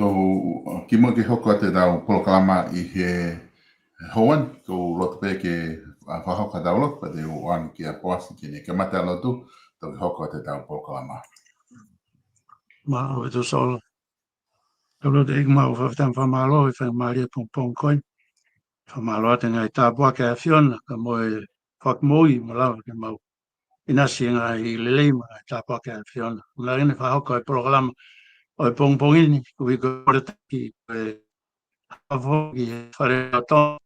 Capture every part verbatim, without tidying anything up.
ʻOku kimuʻa ke hoko atu ʻetau polokalama ʻi he houa ni, ʻoku ou loto pē ke, ʻa, fakahoko ʻetau lotu, pea te u ʻoange kia Poasi ke ne kamata lotu, toki hoko atu ʻetau polokalama. Mālō ʻaupito Solo. Tau lotu. ʻEiki, mau fakafetaʻi mo fakamālō he faingamālie ʻo e pongipongi ko eni. Fakamālō atu he ngaahi tāpuaki ʻa e ʻAfiona, kae ʻumaʻā e fakamoʻui mo lava ke mau ʻinasi he ngaahi lelei mo e ngaahi tāpuaki ʻa e ʻAfiona. Mou lava ke ne fakahoko e polokalama ʻo e pongipongi ni, koeʻuhi ko e kole taki ko e hafo ki he fale ʻo Tonga,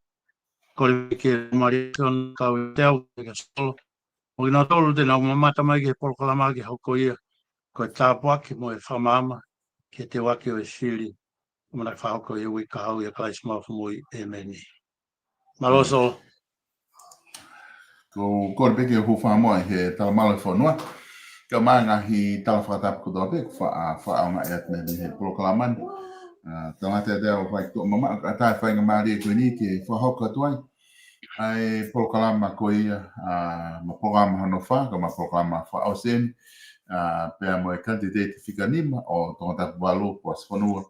kole ke mālie ʻa e ʻAfiona kau ʻiate au, kia Solo, mo kinautolu te nau mamata mai ki he polokalama ke hoko ia ko e tāpuaki mo e fakamaama ki he teuaki ʻo e fili, ʻoku mau fakahoko ʻi he uike kahaʻu ʻia Kalaisi homau Fakamoʻui. ʻĒmeni. Mālō Solo. ʻOku ou kole pē ke u hūfanga muʻa ʻi he talamalu ʻo e fonua, kae ʻumaʻā e ngaahi tala fakatapu kotoa pē kuo fa-, ʻa, fakaʻaongaʻi atu mei he polokalama ni. ʻA, tangata ʻiate au ʻoku fai kotoa mamaʻo, kae ʻatā e faingamālie ko eni ke fakahoko atu ai ʻa e polokalama ko ia, ʻa, mo e polokalama hono fā, kae ʻumaʻā e polokalama fakaʻosi eni, ʻa, pea mo e kanititeiti fika nima ʻo Tongatapu valu, Poasi Fonua,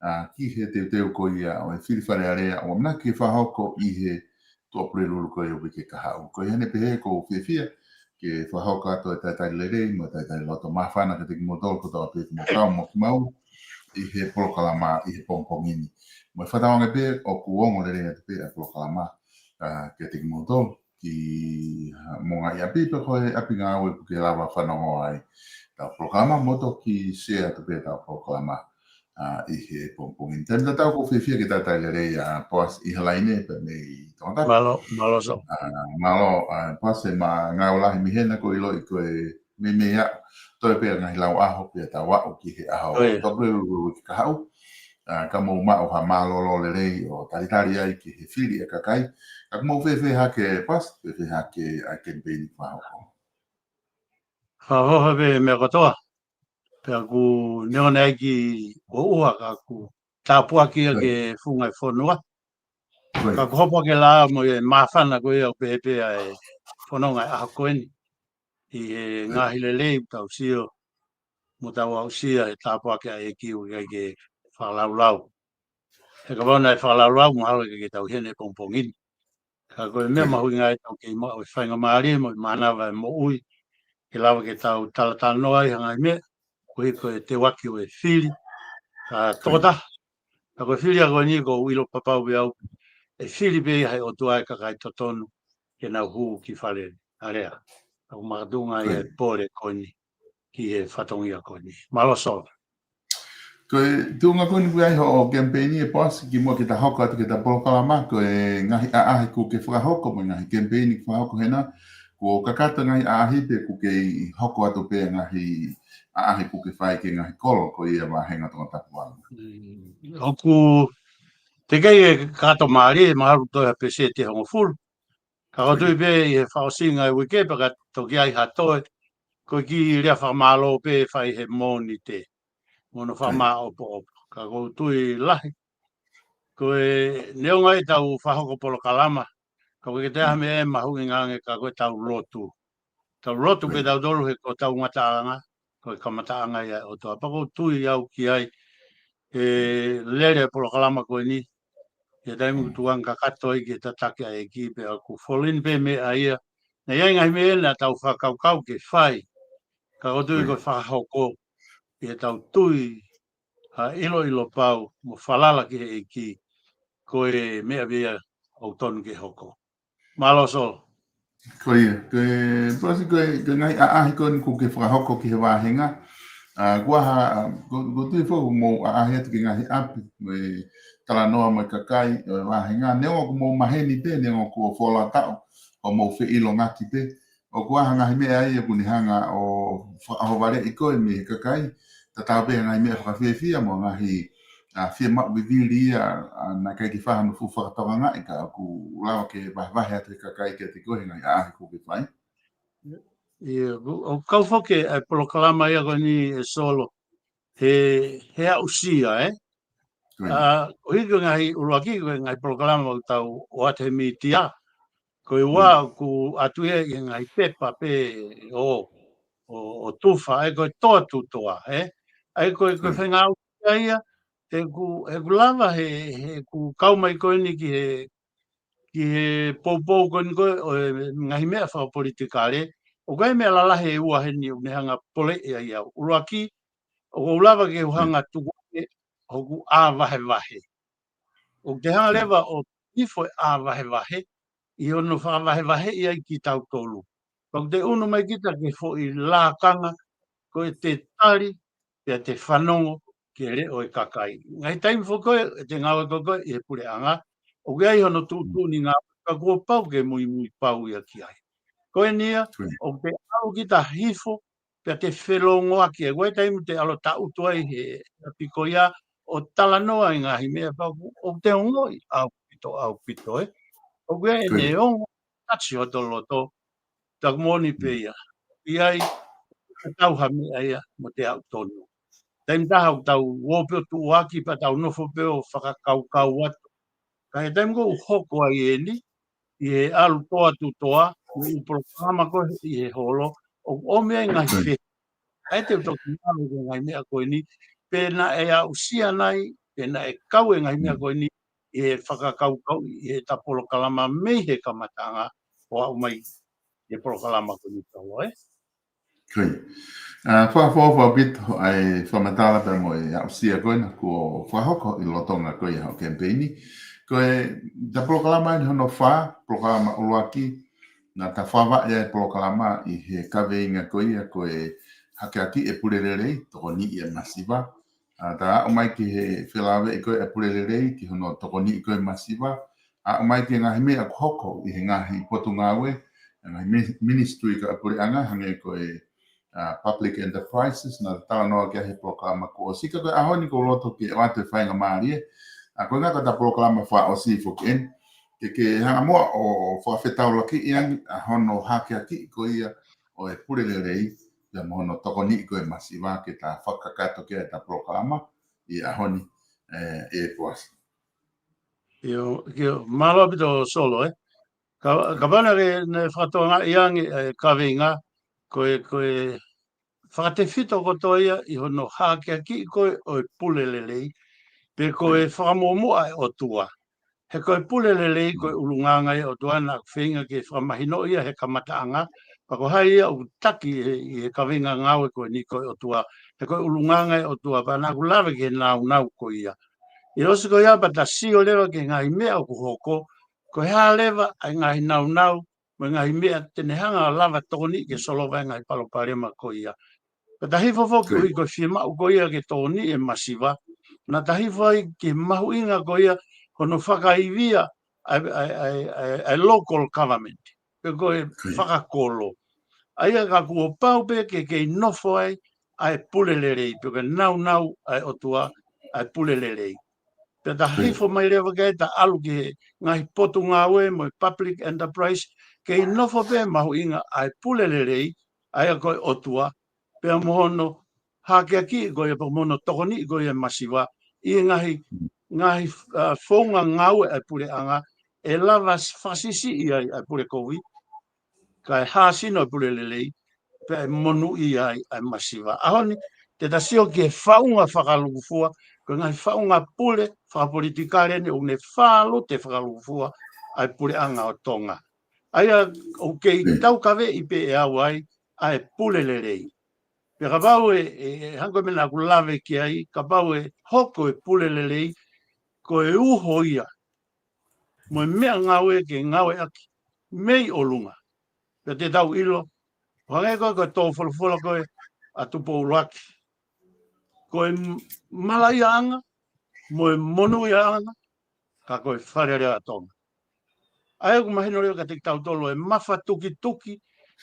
ʻa, ki he teuteu ko ia ʻo e fili Fale Alea, ʻoku ʻamanaki ke fakahoko ʻi he Tuʻapulelulu ko ia ʻo e uike kahaʻu. Ko ia ʻeni pē ʻoku ou fiefia ke fakahoko atu e talitali lelei mo e talitali loto māfana kiate kimoutolu kotoa pē ʻoku mou kau mo kimaua ʻi he polokalama ʻi he pongipongi ni. Mo e fakatauange pē ʻoku ongo lelei atu pē ʻa e polokalama, ʻa, kiate kimoutolu ki, ʻa, homou ngaahi ʻapi pe ko e ʻapi ngāue ʻoku ke lava fanongo ai ʻetau polokalama, mo toki share atu pē ʻetau polokalama, ʻa, ʻi he pongipongi ni. Taimi tatau ʻoku ou fiefia ke talitali lelei ʻa Poasi ʻi he laine pē mei Tongatapu. Mālō, mālō Solo. ʻA, mālō, ʻa, Poasi, ma ngāue lahi mei hena, ʻoku ou ʻiloʻi ko e meimei aʻu, toe pē ngaahi lau ʻaho pea tau aʻu ki he ʻaho ʻo e Tuʻapulelulu uike kahaʻu. ʻA, ka mou maʻu ha mālōlō lelei ʻo talitali ai ki he fili ʻa e kakai. Ka ʻoku mou fēfē hake Poasi, fēfē hake ʻa e kemipeini fakahoko? Fakahoko pē meʻa kotoa. Pea ʻoku neongo ʻa e kiʻi ʻuha ka ʻoku tāpuaki ia ki he funga ʻo e fonua. Ka ʻoku hopo hake lava mo e māfana ko ia ʻoku pehē pē ʻa e fononga ʻi he ʻaho ko eni ʻi he ngaahi lelei ʻoku tau sio mo tau aʻusia he tāpuaki ʻa e ʻEiki, ʻoku ʻikai ke fakalaulau. He kapau naʻe fakalaulau, mahalo ʻikai ke tau ʻi heni he pongipongi ni. Ka ko e meʻa mahuʻinga ʻetau kei maʻu e faingamālie mo e mānava ʻo e moʻui ke lava ke tau talatalanoa ai ha ngaahi meʻa koeʻuhi ko e teuaki ʻo e fili. Ka tokotaha, ka ko e fili ʻa ko eni ʻoku ou ʻilo pē au ʻe fili pē ia ʻe he ʻOtua e kakai totonu ke nau hū ki Fale Alea. ʻOku makatuʻunga ia ʻa e pole ko eni ki he fatongia ko eni. Mālō Solo. Ko e tuʻunga ko eni ʻoku ʻi ai hoʻo kemipeini ʻe Poasi, kimuʻa ke ta hoko atu ki heʻeta polokalama, ko e ngaahi ʻaʻahi ʻoku ke fakahoko mo e ngaahi kemipeini ʻoku fakahoko hena, kuo kakato e ngaahi ʻaʻahi pe ʻoku kei hoko atu pē ngaahi ʻaʻahi ʻoku ke fai ki he ngaahi kolo ko ia ʻo e vāhenga Tongatapu valu? Mm, ʻoku teʻeki ke kakato mālie, mahalo toe ha peseti ʻe hongofulu. Ka ʻoku ou tui pē ʻi he fakaʻosinga ʻo e uike pea ka toki ʻi ai ha toe, ko e kiʻi lea fakamālō pē ʻe fai he Mōnite mo hono fakamāʻopoʻopo. Ka ʻoku ou tui lahi ko e neongo ʻetau fakahoko polokalama, ka ʻoku ʻikai ke toe ʻi ai ha meʻa ʻe mahuʻinga ange ka ko ʻetau lotu. Tau lotu pē tautolu he ko hotau ngataʻanga ko e kamataʻanga ia ʻo e ʻOtua. Pea ʻoku ou tui au ki ai ʻe lele e polokalama ko eni ʻi he taimi ʻoku tuʻunga kakato ai ki he tataki ʻa e ʻEiki, pea ʻoku follow-in pē meʻa ia. Naʻe ʻi ai ngaahi meʻa naʻa tau fakakaukau ke fai, ka ʻoku ou tui ko e fakahoko ʻi heʻetau tui, ʻa, ʻiloʻilo pau mo falala ki he ʻEiki, ko e meʻa pē ia ʻoku totonu ke hoko. Mālō Solo. Ko ia, ko e Poasi, ko e, ko e ngaahi ʻaʻahi ko eni ʻoku ke fakahoko ki he vāhenga. ʻA, kuo ʻi ai ha, ʻoku, ʻoku ou tui foki ʻoku mou ʻaʻahi atu ki he ngaahi ʻapi, mo e talanoa mo e kakai ʻo e vāhenga. Neongo ʻoku mou maheni pē, neongo kuo fuoloa taʻu, ʻoku mou feʻilongaki pē. ʻOku ʻi ai ha ngaahi meʻa ia ʻoku ne hanga ʻo fakaʻohovaleʻi koe mei he kakai, tatau pē ha ngaahi meʻa fakafiefia mo e ngaahi, ʻa, fiemaʻu vivili ia, ʻa, naʻe ʻikai ke fai hano fuʻu fakatokangaʻi ka ʻoku lava ke vahevahe atu ʻe he kakai kiate koe he ngaahi ʻaʻahi ʻoku ke fai? ʻIo, ʻoku, ʻoku kau foki ʻa e polokalama ia ko eni ʻe Solo he, he aʻusia, ē? Ko ia. ʻA, koeʻuhi ko e ngaahi ʻuluaki, ko e ngaahi polokalama ʻoku tau ʻoatu he mītia. Ko e ua ʻoku ʻatu ia ʻi he ngaahi pepa pē ʻo, ʻo, ʻo tufa, ʻa ia ko e toa tuʻu toa, ē? ʻA ia ko e, ko e faʻahinga aʻusia ia, he ʻoku, he ʻoku lava he, he ʻoku kau mai ko eni ki he, ki he poupou ko eni ko ē ʻo e ngaahi meʻa fakapolitikale, ʻoku ʻi ai e meʻa lalahi ʻe ua heni ʻoku ne hanga ʻo poleʻi ai au. ʻUluaki, ʻoku ou lava ke u hanga ʻo tuku ʻa hoku ʻā vahevahe. ʻOku te hanga leva ʻo hifo e ʻā vahevahe, ʻi hono fakavahevaheʻi ai kitautolu. Pea ʻoku te ʻunu mai kita ki he foʻi lakanga, ko ʻete tali, pea te fanongo ki he leʻo ʻo e kakai. Ngaahi taimi foki ko ē, ʻete ngāue ko ē ʻi he puleʻanga, ʻoku ʻi ai hono tuʻutuʻuni ngāue, ka kuo pau ke muimui pau ia ki ai. Ko eni ia, ʻoku te ʻalu kita ʻo hifo, pea te felongoaki, ʻa ia ko e taimi te ʻalu ʻo taʻutu ai he ʻapi ko ia ʻo talanoa ʻi he ngaahi meʻa pea ʻoku, ʻoku te ongoʻi ʻaupito, ʻaupito, ē. ʻOku ʻi ai ʻene ongo, tachi hoto loto, taku moʻoni pē ia. ʻI ai, ʻoku tau ha meʻa ia, mo te aʻu tonu. Taimi taha ʻoku tau ō pē ʻo tuʻuaki, pea tau nofo pē ʻo fakakaukau atu. Ka ʻi he taimi ko ē ʻoku hoko ai eni, ʻi he ʻalu toa tu toa, ʻi he polokalama ko ē ʻi he holo, ʻoku ʻomi ai ngaahi fehuʻi. ʻA ia te u toki ʻalu ki he ngaahi meʻa ko eni, pe naʻe aʻusia nai, pe naʻe kau e ngaahi meʻa ko eni, ʻi he fakakaukau, ʻi heʻeta polokalama mei he kamataʻanga, ʻo aʻu mai ki he polokalama ko eni tau, ē? Ko ia. ʻA, fakafoʻou ʻaupito ʻa e fakamatala pea mo e aʻusia ko ena kuo fakahoko ʻi lolotonga ko ia hoʻo kemipeini. Ko ʻeta polokalama eni hono fā, polokalama ʻuluaki, naʻa ta fakavaʻe ʻa e polokalama ʻi he kaveinga ko ia ko e hakeakiʻi e pule lelei, tokoniʻi e masiva. ʻA, ta aʻu mai ki he felāveʻi ko ē e pule lelei, ki hono tokoniʻi ko ē e masiva. Aʻu mai ki he ngaahi meʻa ʻoku hoko ʻi he ngaahi potungāue, ngaahi mi-, ministry ko ē ʻa e puleʻanga, hangē ko e, ʻa, public enterprises, naʻa ta talanoa ki ai he polokalama kuo ʻosi. Ka ko e ʻaho ni ʻoku ou loto ke ʻoatu e faingamālie, ʻa, ko e ʻuhinga ko ʻeta polokalama fakaʻosi foki eni, ke, ke hanga muʻa ʻo, ʻo fakafetaulakiʻi ange, ʻa, hono hakeakiʻi ko ia ʻo e pule lelei, pea mo hono tokoniʻi ko ē e masiva ke ta fakakakato ki ai ʻeta polokalama ʻi he ʻaho ni, ē, ʻe Poasi. ʻIo, ʻio, mālō ʻaupito Solo, ē. Ka, kapau naʻe, naʻe fakatokangaʻi ange, ē, kaveinga, ko e, ko e fakatefito kotoa ia ʻi hono hakeakiʻi ko ē ʻo e pule lelei, pe ko e fakamuʻomuʻa ʻa e ʻOtua. He ko e pule lelei ko e ʻulungaanga ia ʻo e ʻOtua naʻa ku feinga ke fakamahinoʻi ia he kamataʻanga, pea ko hai ia ʻoku taki ʻi he, ʻi he kaveinga ngāue ko eni ko e ʻOtua. He ko e ʻulungaanga ia ʻo e ʻOtua, pea naʻa ku lave ki he nāunau ko ia. ʻI he ʻosi ko ia pea ta sio leva ki he ngaahi meʻa ʻoku hoko, ko e hā leva ʻa e ngaahi nāunau, mo e ngaahi meʻa te ne hanga ʻo lava tokoniʻi ke solova e ngaahi palopalema ko ia. Pea ta hifo foki ʻuhi ko e fiemaʻu ko ia ke tokoniʻi e masiva. Naʻa ta hifo ai ki he mahuʻinga ko ia hono fakaivia ʻa e, ʻa e, ʻa e, ʻa e, ʻa e local government. Pe ko e fakakolo. ʻA ia ka kuo pau pē ke kei nofo ai ʻa e pule lelei. Pe ko e nāunau ʻa e ʻOtua ʻa e pule lelei. Pea ta hifo mai leva ki ai ta ʻalu ki he ngaahi potungāue mo e public enterprise, kei nofo pē mahuʻinga ʻa e pule lelei, ʻa ia ko e ʻOtua, pea mo hono hakeakiʻi ko ia, pea mo hono tokoniʻi ko ia e masiva, ʻi he ngaahi, ngaahi, ʻa, founga ngāue ʻa e puleʻanga, ʻe lava fakasiʻisiʻi ai ʻa e pule kovi, kae hāsino e pule lelei, pea ʻe monūʻia ai ʻa e masiva. ʻAho ni, te ta sio ki he faʻunga fakalūkufua, ko e ngaahi faʻunga pule fakapolitikale ni ʻoku ne fālute fakalūkufua ʻa e puleʻanga ʻo Tonga. ʻA ia ʻoku kei taukaveʻi pē ʻe au ai ʻa e pule lelei. Pea kapau ʻe, ʻe, ʻe hangē ko e meʻa naʻa ku lave ki ai, kapau ʻe hoko e pule lelei, ko e uho ia mo e meʻangāue ke ngāueʻaki mei ʻolunga. Pea te tau ʻilo, ʻo hangē ko e, ko e tō folofola ko ē ʻa Tupou ʻUluaki. Ko e m-, malaʻiaʻanga, mo e monūʻiaʻanga, ka ko e Fale Alea ʻa Tonga. ʻA ia ʻoku mahino leva kiate kitautolu e mafatukituki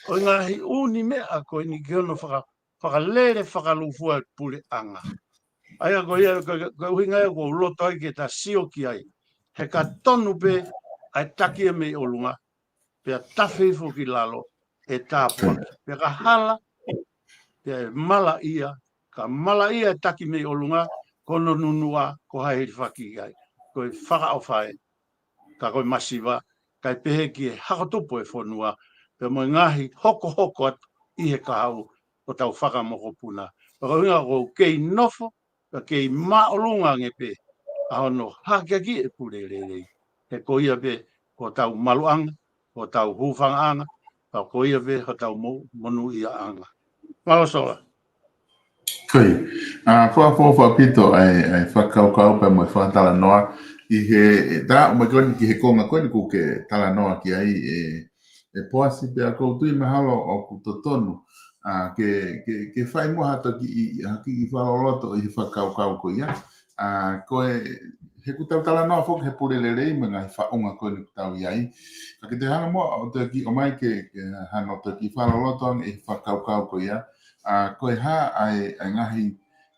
ʻo e ngaahi ʻū meʻa ko eni ki hono faka-, fakalele fakalūkufua e puleʻanga. ʻA ia ko ia, ko, ko e ʻuhinga ia ʻoku ou loto ai ke ta sio ki ai. He ka tonu pē ʻa e taki ia mei ʻolunga, pea tafe hifo ki lalo, ʻe tāpuaki. Pea ka hala, pea ʻe malaʻia, ka malaʻia e taki mei ʻolunga, ko hono nunuʻa, ko hai hilifaki ai. Ko e fakaʻofa ē, ka ko e masiva, kae pehē ki he hako tupu e fonua, pea mo e ngaahi hokohoko atu ʻi he kahaʻu ʻo hotau fakamokopuna. Pea ko e ʻuhinga ʻoku ou kei nofo, ka kei māʻolunga ange pē ʻa hono hakeakiʻi e pule lelei. He ko ia pē hotau maluʻanga, hotau hūfangaʻanga, ka ko ia pē hotau mo-, monūʻiaʻanga. Mālō Sola. Ko ia. ʻA, fakaʻofoʻofa ʻaupito ʻa e, ʻa e fakakaukau pea mo e fakatalanoa ʻi he, ʻe, tā, ʻomai ko eni ki he konga ko eni ʻoku ke talanoa ki ai ē, ʻe Poasi pea ʻoku ou tui mahalo ʻoku totonu, ʻa, ke, ke, ke fai muʻa ha toki ʻi, ha kiʻi fakaloloto ʻi he fakakaukau ko ia. ʻA, ko e, he ʻoku tau talanoa foki he pule lelei mo e ngaahi faʻunga ko eni ʻoku tau ʻi ai. Ka ke te hanga muʻa ʻo toki ʻomai ke, ke hano toki fakaloloto ange ʻi he fakakaukau ko ia. ʻA, ko e hā ʻa e, ʻa e ngaahi,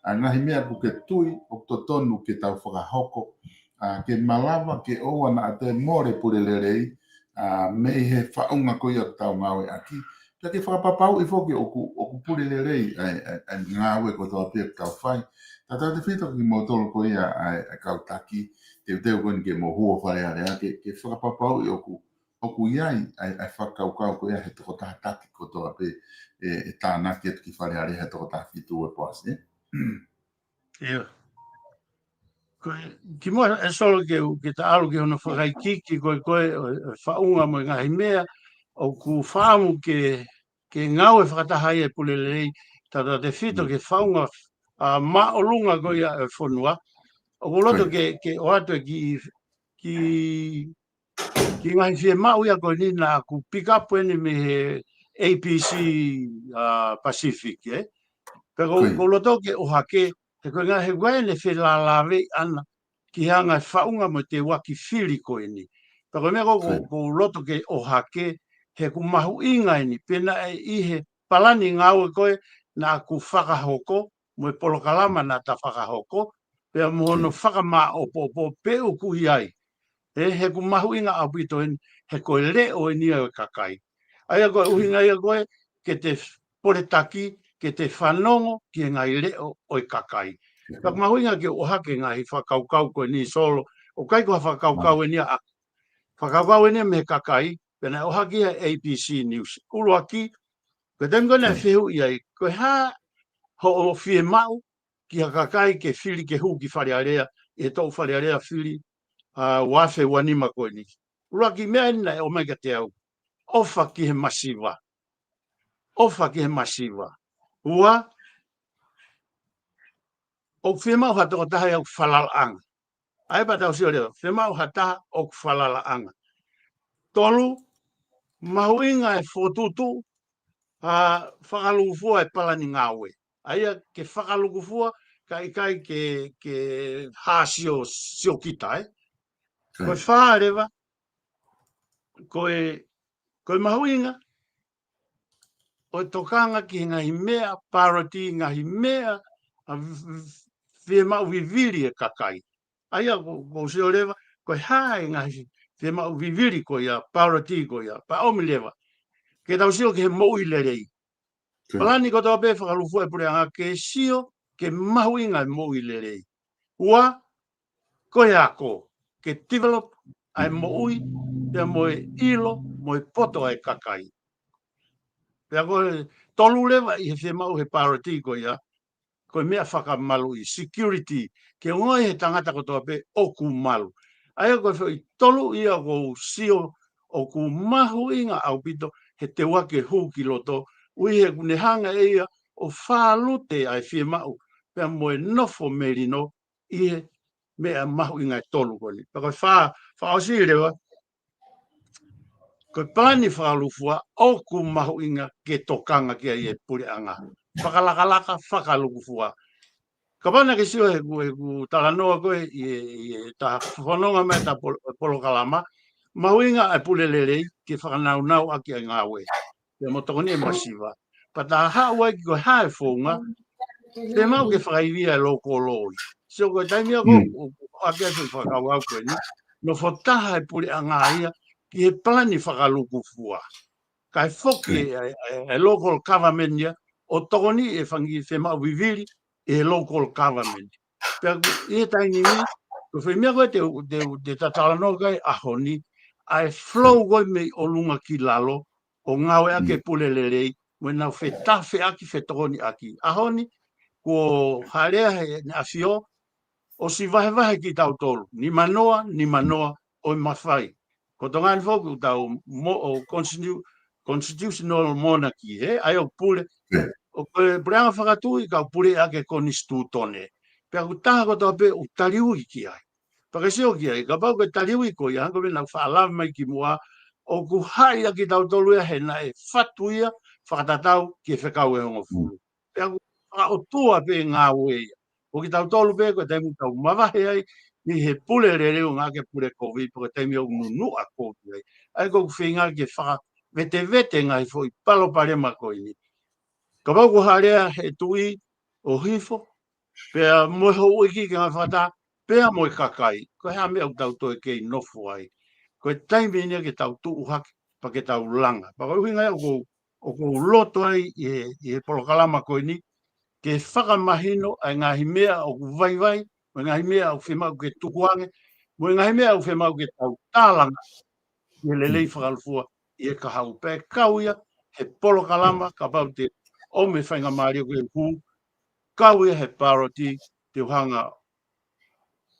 ʻa e ngaahi meʻa ʻoku ke tui ʻoku totonu ke tau fakahoko, ʻa, ke malava ke ʻoua naʻa toe mole pule lelei, ʻa, mei he faʻunga ko ia ʻoku tau ngāueʻaki. Pea ke fakapapauʻi foki ʻoku, ʻoku pule lelei ʻa e, ʻa e, ʻa e ngāue kotoa pē ʻoku tau fai. Tautautefito kimoutolu ko ia ʻa e, ʻa e kau taki, teuteu ko eni ke mou hū ʻo Fale Alea, ke, ke fakapapauʻi ʻoku, ʻoku ʻi ai ʻa e, ʻa e fakakaukau ko ia he tokotaha taki kotoa pē ʻe, ʻe tānaki atu ki Fale Alea he toko taha fitu ē Poasi, ē? ʻIo. Ko e, kimuʻa ē Sola ke u, ke ta ʻalu ki hono fakaikiiki ko ē, ko e, ʻo e, ʻo e faʻunga mo e ngaahi meʻa ʻoku fakaʻamu ke, ke ngāue fakataha ai e pule lelei, tautautefito ki he faʻunga, ʻa, māʻolunga ko ia e fonua. ʻOku ou loto ke, ke ʻoatu e kiʻi, kiʻi, kiʻi ngaahi fiemaʻu ia ko eni naʻa ku pick up eni mei he A P C, ʻa, Pacific, ē? Pea ʻoku, ʻoku ou loto ke ʻohake, he ko e ngaahi, he ko e ngaahi felālāveʻi ʻana ki he anga e faʻunga mo e teuaki fili ko eni. Pea ko e meʻa ʻoku, ʻoku ou loto ke ʻohake, he ʻoku mahuʻinga eni, pea naʻe ʻi he palani ngāue ko ē naʻa ku fakahoko, mo e polokalama naʻa ta fakahoko, pea mo hono fakamāʻopoʻopo pē ʻoku ʻi ai. He, he ʻoku mahuʻinga ʻaupito eni, he ko e leʻo eni ia ʻo e kakai. ʻA ia ko e ʻuhinga ia ko ē, ke te pole taki, ke te fanongo ki he ngaahi leʻo ʻo e kakai. Ka ʻoku mahuʻinga ke ʻohake ngaahi fakakaukau ko eni Sola, ʻoku ʻikai ko ha fakakaukau eni ia ʻaku. Fakakaukau eni ia mei he kakai, pea naʻe ʻohake ia ʻe A B C News. ʻUluaki, ko e taimi ko ē naʻe fehuʻi ai, ko e hā hoʻo fiemaʻu ki ha kakai ke fili ke hū ki Fale Alea, ʻi he toʻu Fale Alea fili, ʻa, ua afe ua nima ko eni. ʻUluaki meʻa eni naʻe ʻomai kiate au, ʻofa ki he masiva. ʻOfa ki he masiva. Ua, ʻoku fiemaʻu ha tokotaha ia ʻoku falalaʻanga. ʻA ia pea tau sio leva, fiemaʻu ha taha ʻoku falalaʻanga. Tolu, mahuʻinga e fokotuʻutuʻu, ʻa, fakalūkufua e palani ngāue. ʻA ia ke fakalūkufua, ka ʻikai ke, ke hāsio, siokita, ē? Ko e fā leva, ko e, ko e mahuʻinga ʻo e tokanga ki he ngaahi meʻa, priority ngaahi meʻa, ʻa, v-, v-, fiemaʻu vivili e kakai. ʻA ia ʻoku, ʻoku ou sio leva, ko e hā e ngaahi fiemaʻu vivili ko ia, priority ko ia, pea ʻomi leva. Ke tau sio ki he moʻui lelei. Palani kotoa pē fakalūkufua e puleʻanga ke sio, ke mahuʻinga e moʻui lelei. Ua, ko e ako, ke develop ʻa e moʻui, pea mo e ʻilo, mo e poto ʻa e kakai. Pea ko e tolu leva ʻi he fiemaʻu he priority ko ia, ko e meʻa fakamaluʻi, security, ke ongoʻi he tangata kotoa pē ʻoku malu. ʻA ia ko e foʻi tolu ia ʻoku ou sio ʻoku mahuʻinga ʻaupito he teuaki e hū ki loto, ʻuhi he ʻoku ne hanga ʻe ia ʻo fālute ʻa e fiemaʻu, pea mo e nofo melino, ʻi he meʻa mahuʻinga e tolu ko eni. Pea ko e fā, fakaʻosi leva, ko e palani fakalūkufua ʻoku mahuʻinga ke tokanga ki ai e puleʻanga. Fakalakalaka, fakalūkufua. Kapau naʻa ke sio he ʻoku, he ʻoku talanoa ko ē ʻi he, ʻi he ta fononga mai ta pol-, polokalama, mahuʻinga e pule lelei ke fakanaunau ʻaki e ngāue. Pea mo tokoni e masiva. Pea ta haʻu ai ki ko e hā e founga, fiemaʻu ke fakaivia e local law. Sio ko e taimi ia ko ē, ʻoku ʻohake ʻa e fakakaukau ko eni, nofo taha e puleʻanga ia ki he palani fakalūkufua. Kae foki e, e, e local government ia, ʻo tokoni e fanga fiemaʻu vivili ʻe he local government. Pea ʻi he taimi ni, ko e foʻi meʻa ko ē te, te, te ta talanoa ki ai ʻaho ni, ʻa e flow ko ē mei ʻolunga ki lalo, ʻo ngāueʻaki e pule lelei, mo ʻenau fetafeʻaki fetokoniʻaki. ʻAho ni, kuo hāʻele ʻEne ʻAfio, ʻosi vahevahe kitautolu, nimanoa, nimanoa ʻo e mafai. Ko Tonga ni foki ʻoku tau mo ʻo constitu-, constitutional monarchy, ē, ʻa ia ʻoku pule. ʻOku ko e puleʻanga fakatuʻi ka ʻoku pule ʻaki e konisitūtone. Pea ʻoku taha kotoa pē ʻoku taliui ki ai. Pea ke sio ki ai, kapau ko e taliui ko ia, hangē ko e meʻa naʻa ku faʻa lave mai kimuʻa, ʻoku haʻi ʻa kitautolu ia he naʻe fatu ia, fakatatau ki he fekau ʻe hongofulu. Pea ʻoku fakaʻotua pē ngāue ia. Ko kitautolu pē, ko e taimi ʻoku tau mavahe ai, mei he pule lelei ʻo ngāueʻaki e pule kovi, pea ko e taimi ʻoku nunuʻa kovi ai. ʻA ia ko ʻeku feinga ke fakavetevete ngaahi foʻi palopalema ko eni. Kapau ko e hāʻele ʻa e tuʻi ʻo hifo, pea mo e houʻeiki ke ngāue fakataha, pea mo e kakai. Ko e hā e meʻa ʻoku tau toe kei nofo ai. Ko e taimi eni ia ke tau tuʻu hake, pea ke tau langa. Pea ko e ʻuhinga ia ʻoku ou, ʻoku ou loto ai ʻi he, ʻi he polokalama ko eni, ke fakamahino ʻa e ngaahi meʻa ʻoku vaivai, mo e ngaahi meʻa ʻoku fiemaʻu ke tukuange, mo e ngaahi meʻa ʻoku fiemaʻu ke tau tālanga, ʻi he lelei fakalūkufua, ʻi he kahaʻu. Pea kau ia he polokalama, kapau te ʻomi e faingamālie ke u hū, kau ia he paloti, te u hanga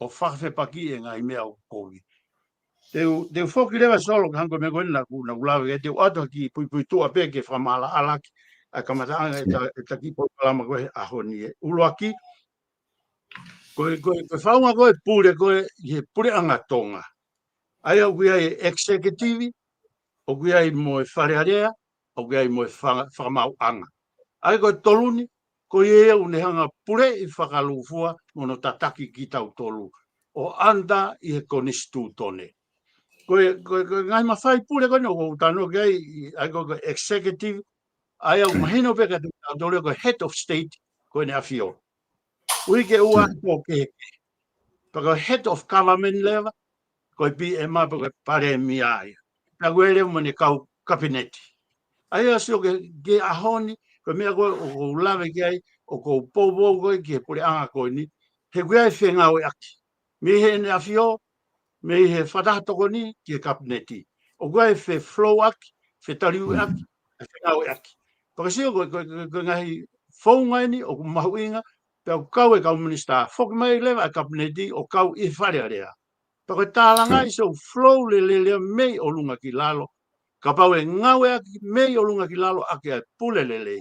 ʻo fakafepakiʻi e ngaahi meʻa ʻoku kovi. Te u, te u foki leva Solo, ka hangē ko e meʻa ko eni naʻa ku, naʻa ku lave ki ai, te u ʻoatu ha kiʻi puipuituʻa pē ke fakamaʻalaʻala ʻaki ʻa e kamataʻanga e ta-, e taki polokalama ko e ʻaho ni ē. ʻUluaki, ko e, ko e, ko e faʻunga ko e pule ko e, ʻi he puleʻanga Tonga. ʻA ia ʻoku ʻi ai e executive, ʻoku ʻi ai mo e Fale Alea, ʻoku ʻi ai mo e fanga-, Fakamaauʻanga. ʻA ia ko e tolu ni, ko ia ia ʻoku ne hanga puleʻi fakalūkufua mo hono tataki kitautolu. ʻO under ʻi he konisitūtone. Ko e, ko e, ko e ngaahi mafai pule ko eni ʻoku ou talanoa ki ai, ʻa ia ko e, ko e executive, ʻa ia ʻoku mahino pē kiate kitautolu ko e head of state, ko ʻEne ʻAfio. ʻUhi ke ʻoua ʻe pō kehekehe. Pea ko e head of government leva, ko e P M pea ko e palēmia ia. Pea ko e leva mo ʻene kau kapineti. ʻA ia sio ki he, ki he ʻaho ni, ko e meʻa ko ē ʻoku ou lave ki ai, ʻoku ou poupou ko ē ki he puleʻanga ko eni, he ʻoku ʻi ai e fengāueʻaki. Mei heʻene ʻAfio, mei he fakataha tokoni ki he kapineti. ʻOku ʻi ai e feflow-ʻaki, fetaliuʻaki, e fengāueʻaki. Pea ke sio ko e, ko e, ko e, ko e ngaahi founga eni ʻoku mahuʻinga, pea ʻoku kau e kau minisitā, foki mai leva e kapineti ʻo kau ʻi he Fale Alea. Pea ko e tālangaʻi se ʻoku flow lelei lea mei ʻolunga ki lalo. Kapau ʻe ngāueʻaki mei ʻolunga ki lalo ʻaki ʻa e pule lelei,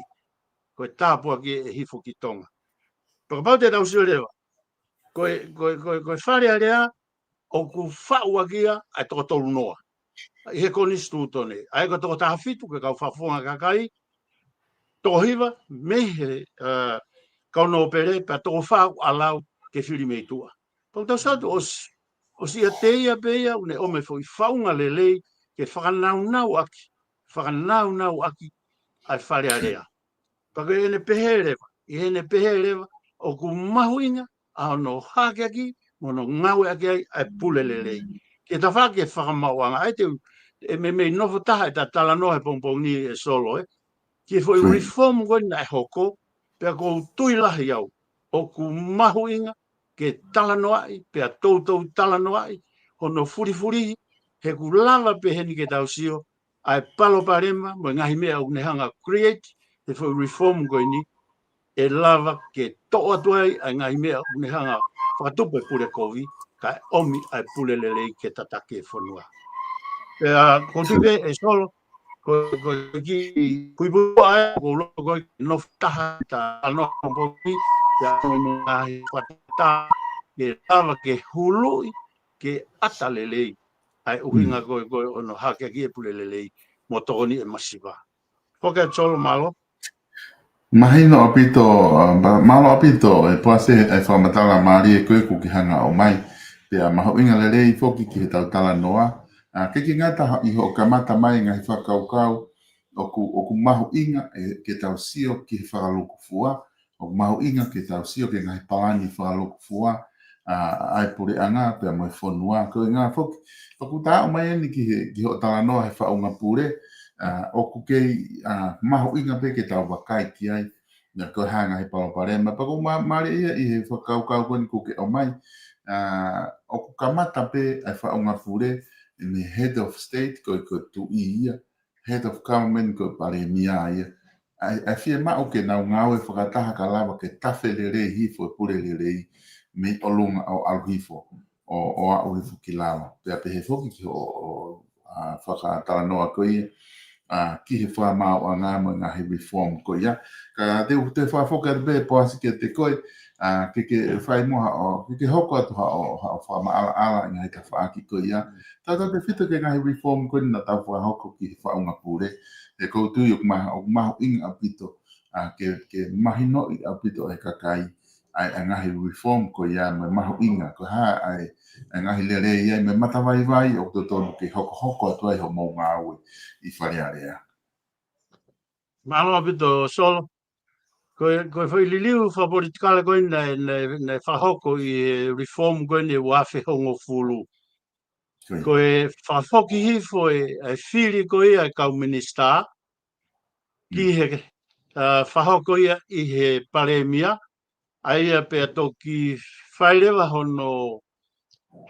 ko e tāpuaki ʻe hifo ki Tonga. Pea kapau te tau sio leva, ko e, ko e, ko e, ko e Fale Alea ʻoku faʻu ʻaki ia ʻa e toko tolu noa ʻi he konisitūtone. ʻA ia ko e toko taha fitu ko e kau fakafofonga kakai, toko hiva mei he, ā, kau nōpele, pea toko fā ʻalu ke fili mei tuʻa. Pea ʻoku tau sio atu ʻosi, ʻosi ʻiate ia pē ia ʻoku ne ʻomai e foʻi faʻunga lelei ke fakanaunauʻaki, fakanaunauʻaki ʻa e Fale Alea. Pea ko ʻene pehē leva, ʻi heʻene pehē leva, ʻoku mahuʻinga ʻa hono hakeakiʻi mo hono ngāueʻaki ai ʻa e pule lelei. Ke tafa ke Fakamaauʻanga, ʻa ia te u, ʻe meimei nofo taha ʻeta talanoa he pongipongi ni ʻe Solo, ē. Ki he foʻi reform ko ē naʻe hoko, pea ʻoku ou tui lahi au ʻoku mahuʻinga ke talanoaʻi, pea toutou talanoaʻi, hono fulifulihi, he ʻoku lava pē heni ke tau sio ʻa e palopalema mo e ngaahi meʻa ʻoku ne hanga create he foʻi reform ko eni, ʻe lava ke toʻo atu ai ʻa e ngaahi meʻa ʻoku ne hanga fakatupu e pule kovi, kae ʻomi ʻa e pule lelei ke tataki e fonua. Pea ko e tui pē ʻe Solo, ko, ko e kiʻi puipuituʻa ē, ʻoku ou loto ko e nofo taha ʻeta talanoa he pongipongi, pea mo e ngaahi fakatātā, ke lava ke huluʻi, ke ʻata lelei ʻa e ʻuhinga ko ē, ko ē hono hakeakiʻi e pule lelei mo tokoni e masiva. Ko ia Solo, mālō. Mahino ʻaupito, ā, ma-, mālō ʻaupito, ē Poasi, e fakamatala mālie ko ē kuo ke hanga ʻo ʻomai. Pea mahuʻinga lelei foki ki heʻetau talanoa. Ā, ke ke ngata ʻi hoʻo kamata mai ngaahi fakakaukau, ʻoku, ʻoku mahuʻinga ē ke tau sio ki he fakalūkufua, ʻoku mahuʻinga ke tau sio ki he ngaahi palani fakalūkufua, ā, ʻa e puleʻanga pea mo e fonua. Ko e ʻuhinga foki, pea ʻoku tau ʻomai eni ki he, ki hoʻo talanoa he faʻunga pule, ā, ʻoku kei, ā, mahuʻinga pē ke tau vakai ki ai, naʻa ko e hā e ngaahi palopalema. Pea ʻoku ma-, mālie ia ʻi he fakakaukau ko eni kuo ke ʻomai, ā, ʻoku kamata pē ʻa e faʻunga pule, ʻene head of state, ko e, ko e tuʻi ia, head of government ko e palēmia ia. ʻa e, ʻa e fiemaʻu ke nau ngāue fakataha ka lava ke tafe lelei hifo e pule lelei mei ʻolunga ʻo ʻalu hifo, ʻo, ʻo aʻu hifo ki lalo. Pea pehē foki ki hoʻo, ʻo, ʻa, fakatalanoa ko ia, ʻa, ki he fakamaauʻanga mo e ngaahi reform ko ia. Ka te u toe fakafoki atu pē Poasi kiate koe, ʻa, ke, ke fai mo haʻo, ke, ke hoko atu haʻo, haʻo fakamaʻalaʻala ʻi he ngaahi tafaʻaki ko ia. Tautautefito ki he ngaahi reform ko eni naʻa tau fakahoko ki he faʻunga pule. He ʻoku ou tui ʻoku mahu-, ʻoku mahuʻinga ʻaupito, ʻa, ke, ke mahinoʻi ʻaupito ʻe he kakai ʻa e, ʻa e ngaahi reform ko ia mo e mahuʻinga, ko e hā ʻa e, ʻa e ngaahi lelei ia mo e matavaivai ʻoku totonu ke hokohoko atu ai hoʻomou ngāue ʻi Fale Alea. Mālō ʻaupito, Solo. Ko e, ko e foʻi liliu fakapolitikale ko eni naʻe, naʻe, naʻe fakahoko ʻi he reform ko eni ʻe ua afe hongofulu. Ko ia. Ko e fakafoki hifo e, e fili ko ia e kau minisitā, ki Mm. he, ʻa, fakahoko ia ʻi he palēmia, ʻa ia pea toki fai leva hono,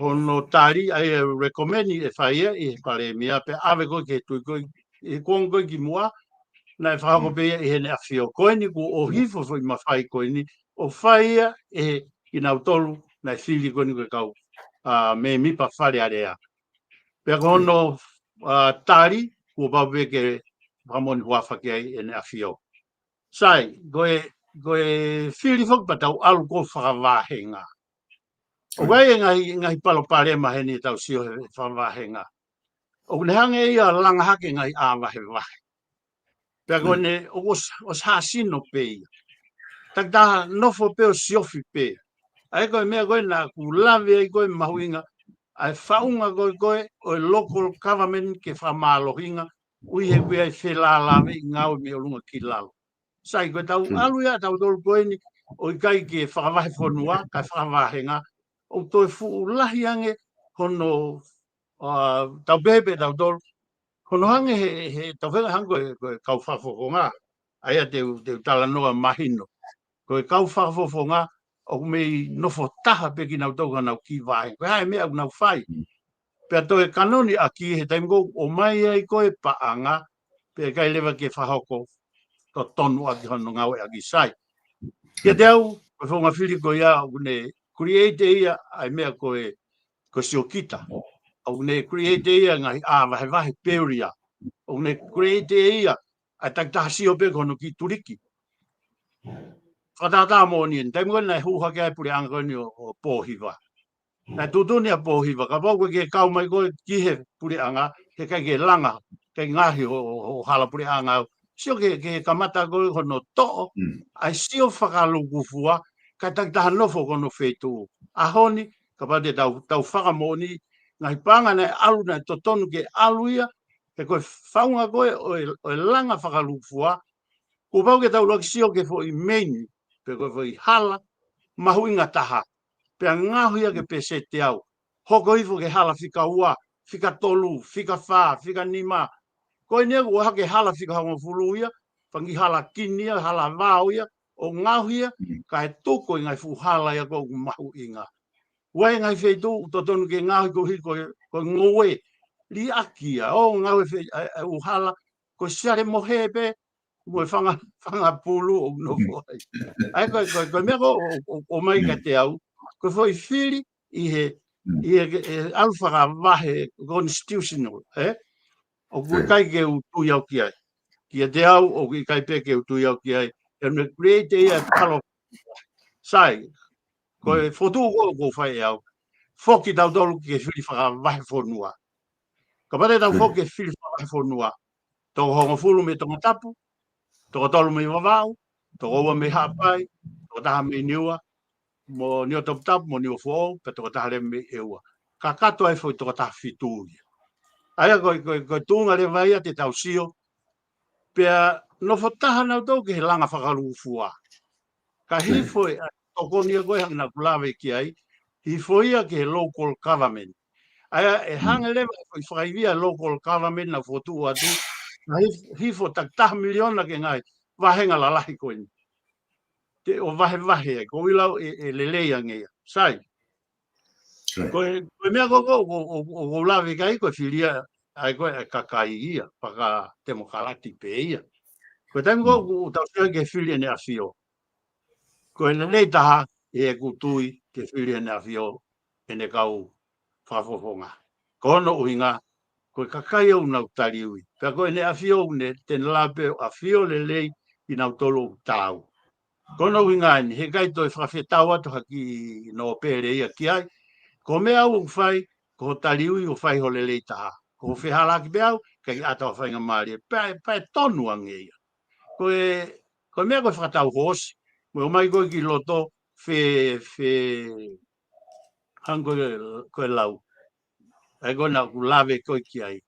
hono tali, ʻa ia recommend ʻe fai ia ʻi he palēmia, pea ʻave ko ē ki he tuʻi ko ē, ʻi he kuonga ko ē kimuʻa, naʻe fakahoko Mm. pē ia ʻi heʻene ʻafio. Ko eni kuo ʻohifo foʻi mafai ko eni, ʻo fai ia ʻe kinautolu naʻe fili ko eni ko e kau, ʻa, mēmipa Fale Alea. Pea ko hono, ʻa, tali, kuo pau pē ke fakamoʻoni huafa ki ai ʻene ʻafio. Sai, ko e, ko e fili foki pea tau ʻalu ko e fakavahenga. ʻOku ʻi ai e ngaahi, ngaahi palopalema heni ʻetau sio he fakavahenga. ʻOku ne hanga ia ʻo langa hake ngaahi ʻā vahevahe. Pea ko Mm. eni, ʻoku ʻos-, ʻosi hāsino pē ia. Takitaha nofo pē ʻo siofi pē. ʻA ia ko e meʻa ko ē naʻa ku lave ai ko e mahuʻinga, ʻa e faʻunga ko ē ko ē ʻo e local government ke fakamālohinga, ʻuhi he ʻoku ʻi ai e felālāveʻi ngāue mei ʻolunga ki lalo. Sai, ko ʻetau Mm. ʻalu ia ʻatautolu ko eni, ʻo ʻikai ke fakavahefonua, kae fakavahenga, ʻoku toe fuʻu lahi ange hono, ʻa, tau pehē pē ʻatautolu, hono hanga he, he tau fenga hanga ko e, ko e kau fakafofonga. ʻA ia te u, te u talanoa mahino. Ko e kau fakafofonga, ʻoku mei nofo taha pē kinautolu ka nau kiʻi vahenga. Ko e hā e meʻa ʻoku nau fai. Mm. Pea toe kanoni ʻaki he taimi ko ē ʻoku ʻomai ai ko e paʻanga, pea ʻikai leva ke fakahoko totonu ʻaki hono ngāueʻaki. Sai. Kiate au, ko e founga fili ko ia, ʻoku ne create ia, ʻa e meʻa ko e, ko e siokita. ʻOku ne create ia ngaahi ʻā vahevahe, barrier. ʻOku ne create ia, ʻa e takitaha sio pē ko hono kiʻi tuliki. Fakatātā moʻoni eni, taimi ko ē naʻe hū hake ai e puleʻanga ko eni ʻo, ʻo Pōhiva. Naʻe tuʻutuʻuni ʻa Pōhiva, kapau ʻoku ke kau mai koe ki he puleʻanga, he ʻikai ke langa, ʻikai ngaohi hoʻo, hoʻo, hoʻo hala puleʻanga au. Sio ki he, ki he kamata ko ē hono toʻo, Mm. ʻa e sio fakalūkufua, kae takitaha nofo ko hono feituʻu. ʻAho ni, kapau te tau, tau fakamoʻoni, ngaahi paʻanga naʻe ʻalu naʻe totonu ke ʻalu ia, he ko e faʻunga ko ē ʻo e, ʻo e langa fakalūkufua, kuo pau ke tau ʻuluaki sio ki he foʻi main, pe ko e foʻi hala, mahuʻinga taha. Pea ngaohi ia ki he peseti ʻe teau. Hoko hifo ki he hala fika ua, fika tolu, fika fā, fika nima. Ko eni ʻoku ʻohake hala fika hongofulu ia, fanga kiʻi hala kini ia, hala vao ia, ʻo ngaohi ia, Mm. kae tuku e ngaahi fuʻu hala ia ko ē ʻoku mahuʻinga. ʻOku ʻi ai e ngaahi feituʻu, totonu ke ngaohi koeʻuhi ko e, ko e ngoue. Liʻaki ia, ʻo ngaohi e fe-, ʻa e, ʻa e ʻū hala, ko e siale mohe pē, mo e fanga, fanga pulu ʻoku nofo ai. ʻA ia ko e, ko e, ko e meʻa ko ē ʻo, ʻo, ʻo, ʻomai kiate au, ko e foʻi fili ʻi he, Mm. ʻi he, ʻe, ʻalu fakavahe constitutional, ē? ʻOku ʻIkai. ʻikai ke u tui au ki ai. Kiate au, ʻoku ʻikai pē ke u tui au ki ai. ʻE ne create ia e palo. Sai, ko e Mm. fokotuʻu ko ē ʻoku ou fai ʻe au. Foki tautolu ki he fili fakavahefonua. Kapau te tau Mm. foki ki he fili fakavahefonua. Toko hongofulu mei Tongatapu, toko tolu mei Vavaʻu, toko ua mei Haʻapai, toko taha mei Niua, mo Niuatoputapu, mo Niuafoʻou, pea toko taha leva mei ʻEua. Kakato ai foʻi toko taha fitu ia. ʻA ia ko e, ko e, ko e tuʻunga leva ia te tau sio. Pea nofo taha nautolu ki he langa fakalūkufua. Ka Mm. hifo e, ʻa e tokoni ia ko ē hangē naʻa ku lave ki ai, hifo ia ki he local government. ʻA ia, ʻe Mm. hanga leva foʻi fakaivia local government naʻa ku fokotuʻu atu, naʻa hif-, hifo takitaha miliona ki he ngaahi vahenga lalahi ko eni. Te u vahevahe ai, ko ʻilau ʻe, ʻe lelei ange ia. Sai. Sai. Ko e, ko e meʻa ko ē ʻoku, ʻoku, ʻoku, ʻoku ou lave ki ai, ko e fili ia, ʻa ia ko e kakai ia, fakatemokalati pē ia. Ko e taimi ko ē ʻoku tau sio ki he fili ʻEne ʻAfio, ko e lelei taha ʻi heʻeku tui ki he fili ʻEne ʻAfio ʻene kau fakafofonga. Ko hono ʻuhinga, ko e kakai ʻoku nau taliui. Pea ko ʻEne ʻAfio ʻoku ne, te ne lava pē ʻo ʻafio lelei kinautolu ʻoku taau. Ko hono ʻuhinga eni, heʻikai toe fakafetau atu ha kiʻi nōpele ia ki ai. Ko e meʻa ʻoku fai, ko hoʻo taliui ʻo fai ho lelei taha. Ko hoʻo fehālaaki pē au, ʻikai ke ʻata ho faingamālie. Pea, pea tonu ange ia. Ko e, ko e meʻa ko e fakatau hoosi, mo e ʻomai ko ē ki loto, fe, fe, hangē ko e, ko e lau. ʻA ia ko ē naʻá ku lave ko ē ki ai.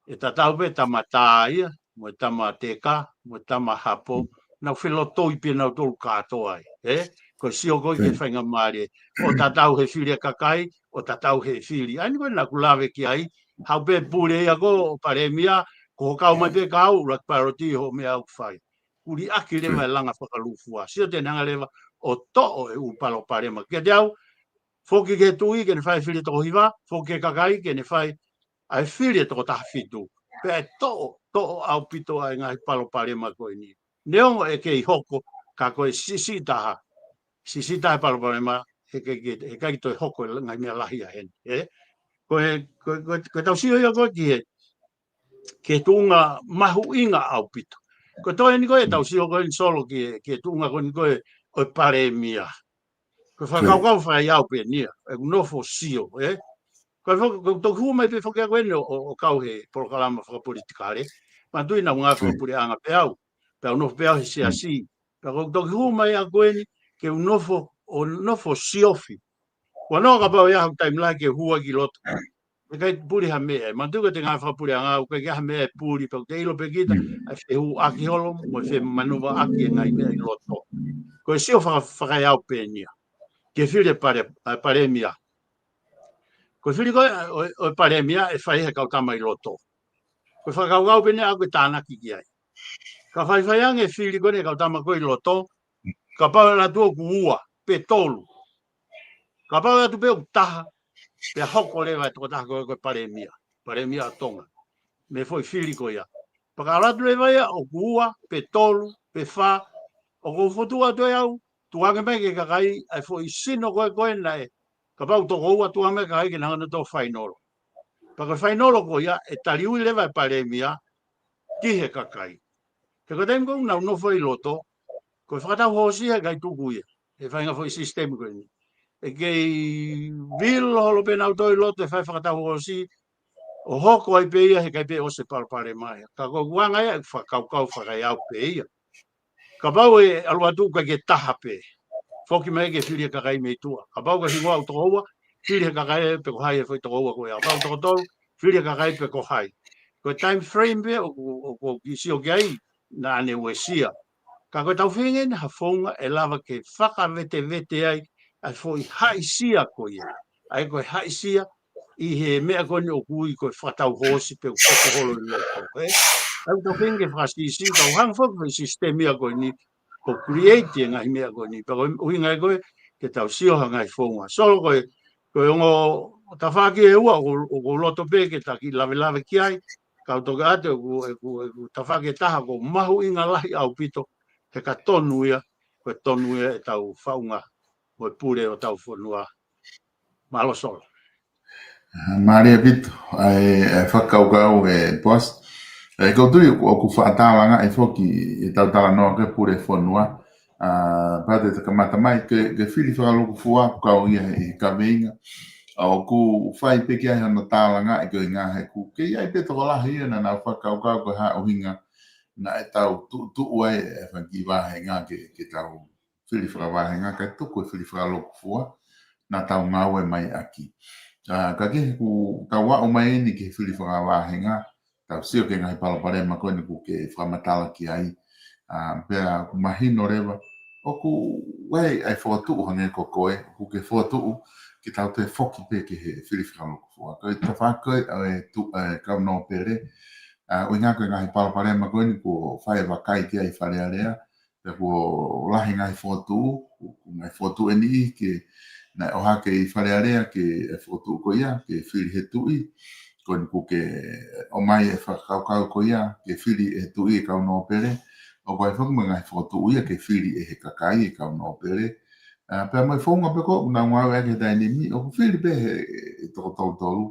ʻE tatau pē tama tā ia, mo e tama teka, mo e tama hapo, nau felotoi pē nautolu kātoa ai, ē? Ko e sio ko ē ki he faingamālie, ʻo tatau he fili ʻa e kakai, ʻo tatau he fili. ʻA ia ko ē naʻá ku lave ki ai, haʻu pē pule ia ko ē ʻo palēmia, ko hoʻo kau mai pē kau, ʻuluaki pāloti hoʻo meʻa ʻoku fai. Kuo liʻaki leva e langa fakalūkufua. Sio te ne hanga leva ʻo toʻo e ʻū palopalema. Kiate au, foki ki he tuʻi ke ne fai fili toko hiva, foki ki he kakai ke ne fai ʻa e fili ʻe toko taha fitu. Pea ʻe toʻo, toʻo ʻaupito ʻa e ngaahi palopalema ko eni. Neongo ʻe kei hoko, ka ko e siʻisiʻi taha. Siʻisiʻi taha e palopalema, heʻikai, heʻikai toe hoko e ngaahi meʻa lahi ia heni, ē? Ko e, ko e, ko e, ko e tau sio ia ko ē ki he, ki he tuʻunga mahuʻinga ʻaupito. Ko e toe eni ko ē tau sio ko eni Solo ki he, ki he tuʻunga ko eni ko ē ʻo e palēmia. Ko e fakakaukau fakaeau pē eni ia, ʻeku nofo sio, ē? Ko e fo-, ko e toki hū mai pē foki ʻa ko eni ʻo, ʻo, ʻo kau he polokalama fakapolitikale. Manatuʻi naʻá ku ngāue fakapuleʻanga pē au. Pea u nofo pē au he siasi. Pea ko e toki hū mai ʻa ko eni, ke u nofo, ʻo nofo siofi. Ua noa kapau ʻe ʻi ai haʻaku taimi lahi ke hū ai ki loto. ʻIkai puli ha meʻa, manatuʻi ko ʻete ngāue fakapuleʻanga, ʻoku ʻikai ha meʻa ʻe puli, pea ʻoku te ʻilo pē kita, ʻa e fehuʻaki holo, mo e femanuvaʻaki e ngaahi meʻa ʻi loto. Ko e sio faka-, fakaeau pē eni ia. Ki he fili e pale-, ʻa e palēmia. Ko e fili ko ē, ʻo, ʻo e palēmia, ʻe fai he kau tama ʻi loto. Ko e fakakaukau pē eni ia ʻoku ou tānaki ki ai. Ka faifai ange e fili ko eni e kau tama ko ē ʻi loto, kapau ʻe ʻalu atu ʻoku ua, pe tolu. Kapau ʻe ʻalu atu pē ʻoku taha, pea hoko leva e tokotaha ko ē ko e palēmia. Palēmia ʻo Tonga. Mei he foʻi fili ko ia. Pea ka ʻalu atu leva ia ʻoku ua, pe tolu, pe fā, ʻoku ou fokotuʻu atu ʻe au, tukuange mai ki he kakai, ʻa e foʻi sino ko ē ko ē naʻe. Kapau toko ua tukuange mai ki he kakai ke na hanga ʻo toe fainolo. Pea ko e fainolo ko ia, ʻe taliui leva e palēmia, ki he kakai. He ko e taimi ko ē ʻoku nau nofo ʻi loto, ko e fakatau hoosi heʻikai tuku ia. ʻE fai e ngaahi foʻi sisitemi ko eni. ʻE kei vilo holo pē nautolu ʻi loto ʻe fai e fakatau hoosi, ʻo hoko ai pē ia heʻikai pē ʻosi e palopalema ia. Ka ko ʻeku anga ia ʻeku fakakaukau fakaeau pē ia. Kapau ʻe ʻalu atu ʻoku ʻikai ke taha pē. Foki mai ke fili e kakai mei tuʻa. Kapau ko e hingoa ʻoku toko ua, fili he kakai pe ko hai e foʻi toko ua ko ia. Kapau toko tolu, fili he kakai pe ko hai. Ko e time frame pē ʻoku, ʻoku, ʻoku kiʻi sio ki ai, naʻá ne uesia. Ka ko e tau feinga eni ha founga ʻe lava ke fakavetevete ai, ʻa e foʻi haʻisia ko ia. ʻA ia ko e haʻisia, ʻi he meʻa ko eni ʻoku ui ko e fakatau hoosi pe ʻoku hoko holo ʻi loto, ē? ʻA ia ʻoku tau feinga ke fakasiʻisiʻi, tau hanga foki ko e sisitemi ia ko eni, ʻo create e ngaahi meʻa ko eni, pea ko e ʻuhinga ia ko ē, ke tau sio ha ngaahi founga. Solo ko e, ko e ongo tafaʻaki ʻe ua, ʻoku, ʻoku ou loto pē ke ta kiʻi lavelave ki ai, ka u toki ʻoatu ʻeku, ʻeku, ʻeku tafaʻaki ʻe taha ʻoku mahuʻinga lahi ʻaupito, he ka tonu ia, ko e tonu ia ʻetau faʻunga, mo e pule ʻo hotau fonua. Mālō Solo. Mālie ʻaupito, ʻa e, ʻa e fakakaukau ē Poasi. ʻE, ʻoku ou tui ʻoku, ʻoku fakatālangaʻi foki ʻetau talanoa ki he pule fonua. ʻA, pea te ta kamata mai, ko e, ko e fili fakalūkufua, ʻoku kau ia he kaveinga. ʻA, ʻoku fai pē ki ai hano tālangaʻi ko e ngaahi ʻoku kei ʻi ai pē tokolahi ia naʻa nau fakakaukau ko e hā e ʻuhinga naʻe tau tuʻu, tuʻu ai e fanga kiʻi vāhenga ke, ke tau fili fakavāhenga kae tuku e fili fakalūkufua naʻa tau ngāue mai ʻaki. ʻA, ka ke ʻoku tau aʻu mai eni ki he fili fakavāhenga, tau sio ki he ngaahi palopalema ko eni ʻoku ke fakamatala ki ai. ʻA, pea ʻoku mahino leva, ʻoku ʻi ai ʻa e fokotuʻu hangē ko koe, ʻoku ke fokotuʻu ke tau toe foki pē ki he fili fakalūkufua. Ko e tafaʻaki ko ē ʻa e tu-, ʻa e kau nōpele, ʻa, ʻuhinga ko e ngaahi palopalema ko eni kuo fai e vakai ki ai Fale Alea, pea kuo lahi ngaahi fokotuʻu, ko e ngaahi fokotuʻu eni ke, naʻe ʻohake ʻi Fale Alea ke, ʻa e fokotuʻu ko ia, ke fili he tuʻi, ko eni ʻoku ke ʻomai e fakakaukau ko ia, ke fili he tuʻi e kau nōpele, ʻOku ʻi ai foki mo e ngaahi fokotuʻu ia ke fili ʻe he kakai e kau nōpele. ʻA, pea mo e founga pē ko ē ʻoku nau ngāueʻaki he taimi ni, ʻoku fili pē he, he toko tolu tolu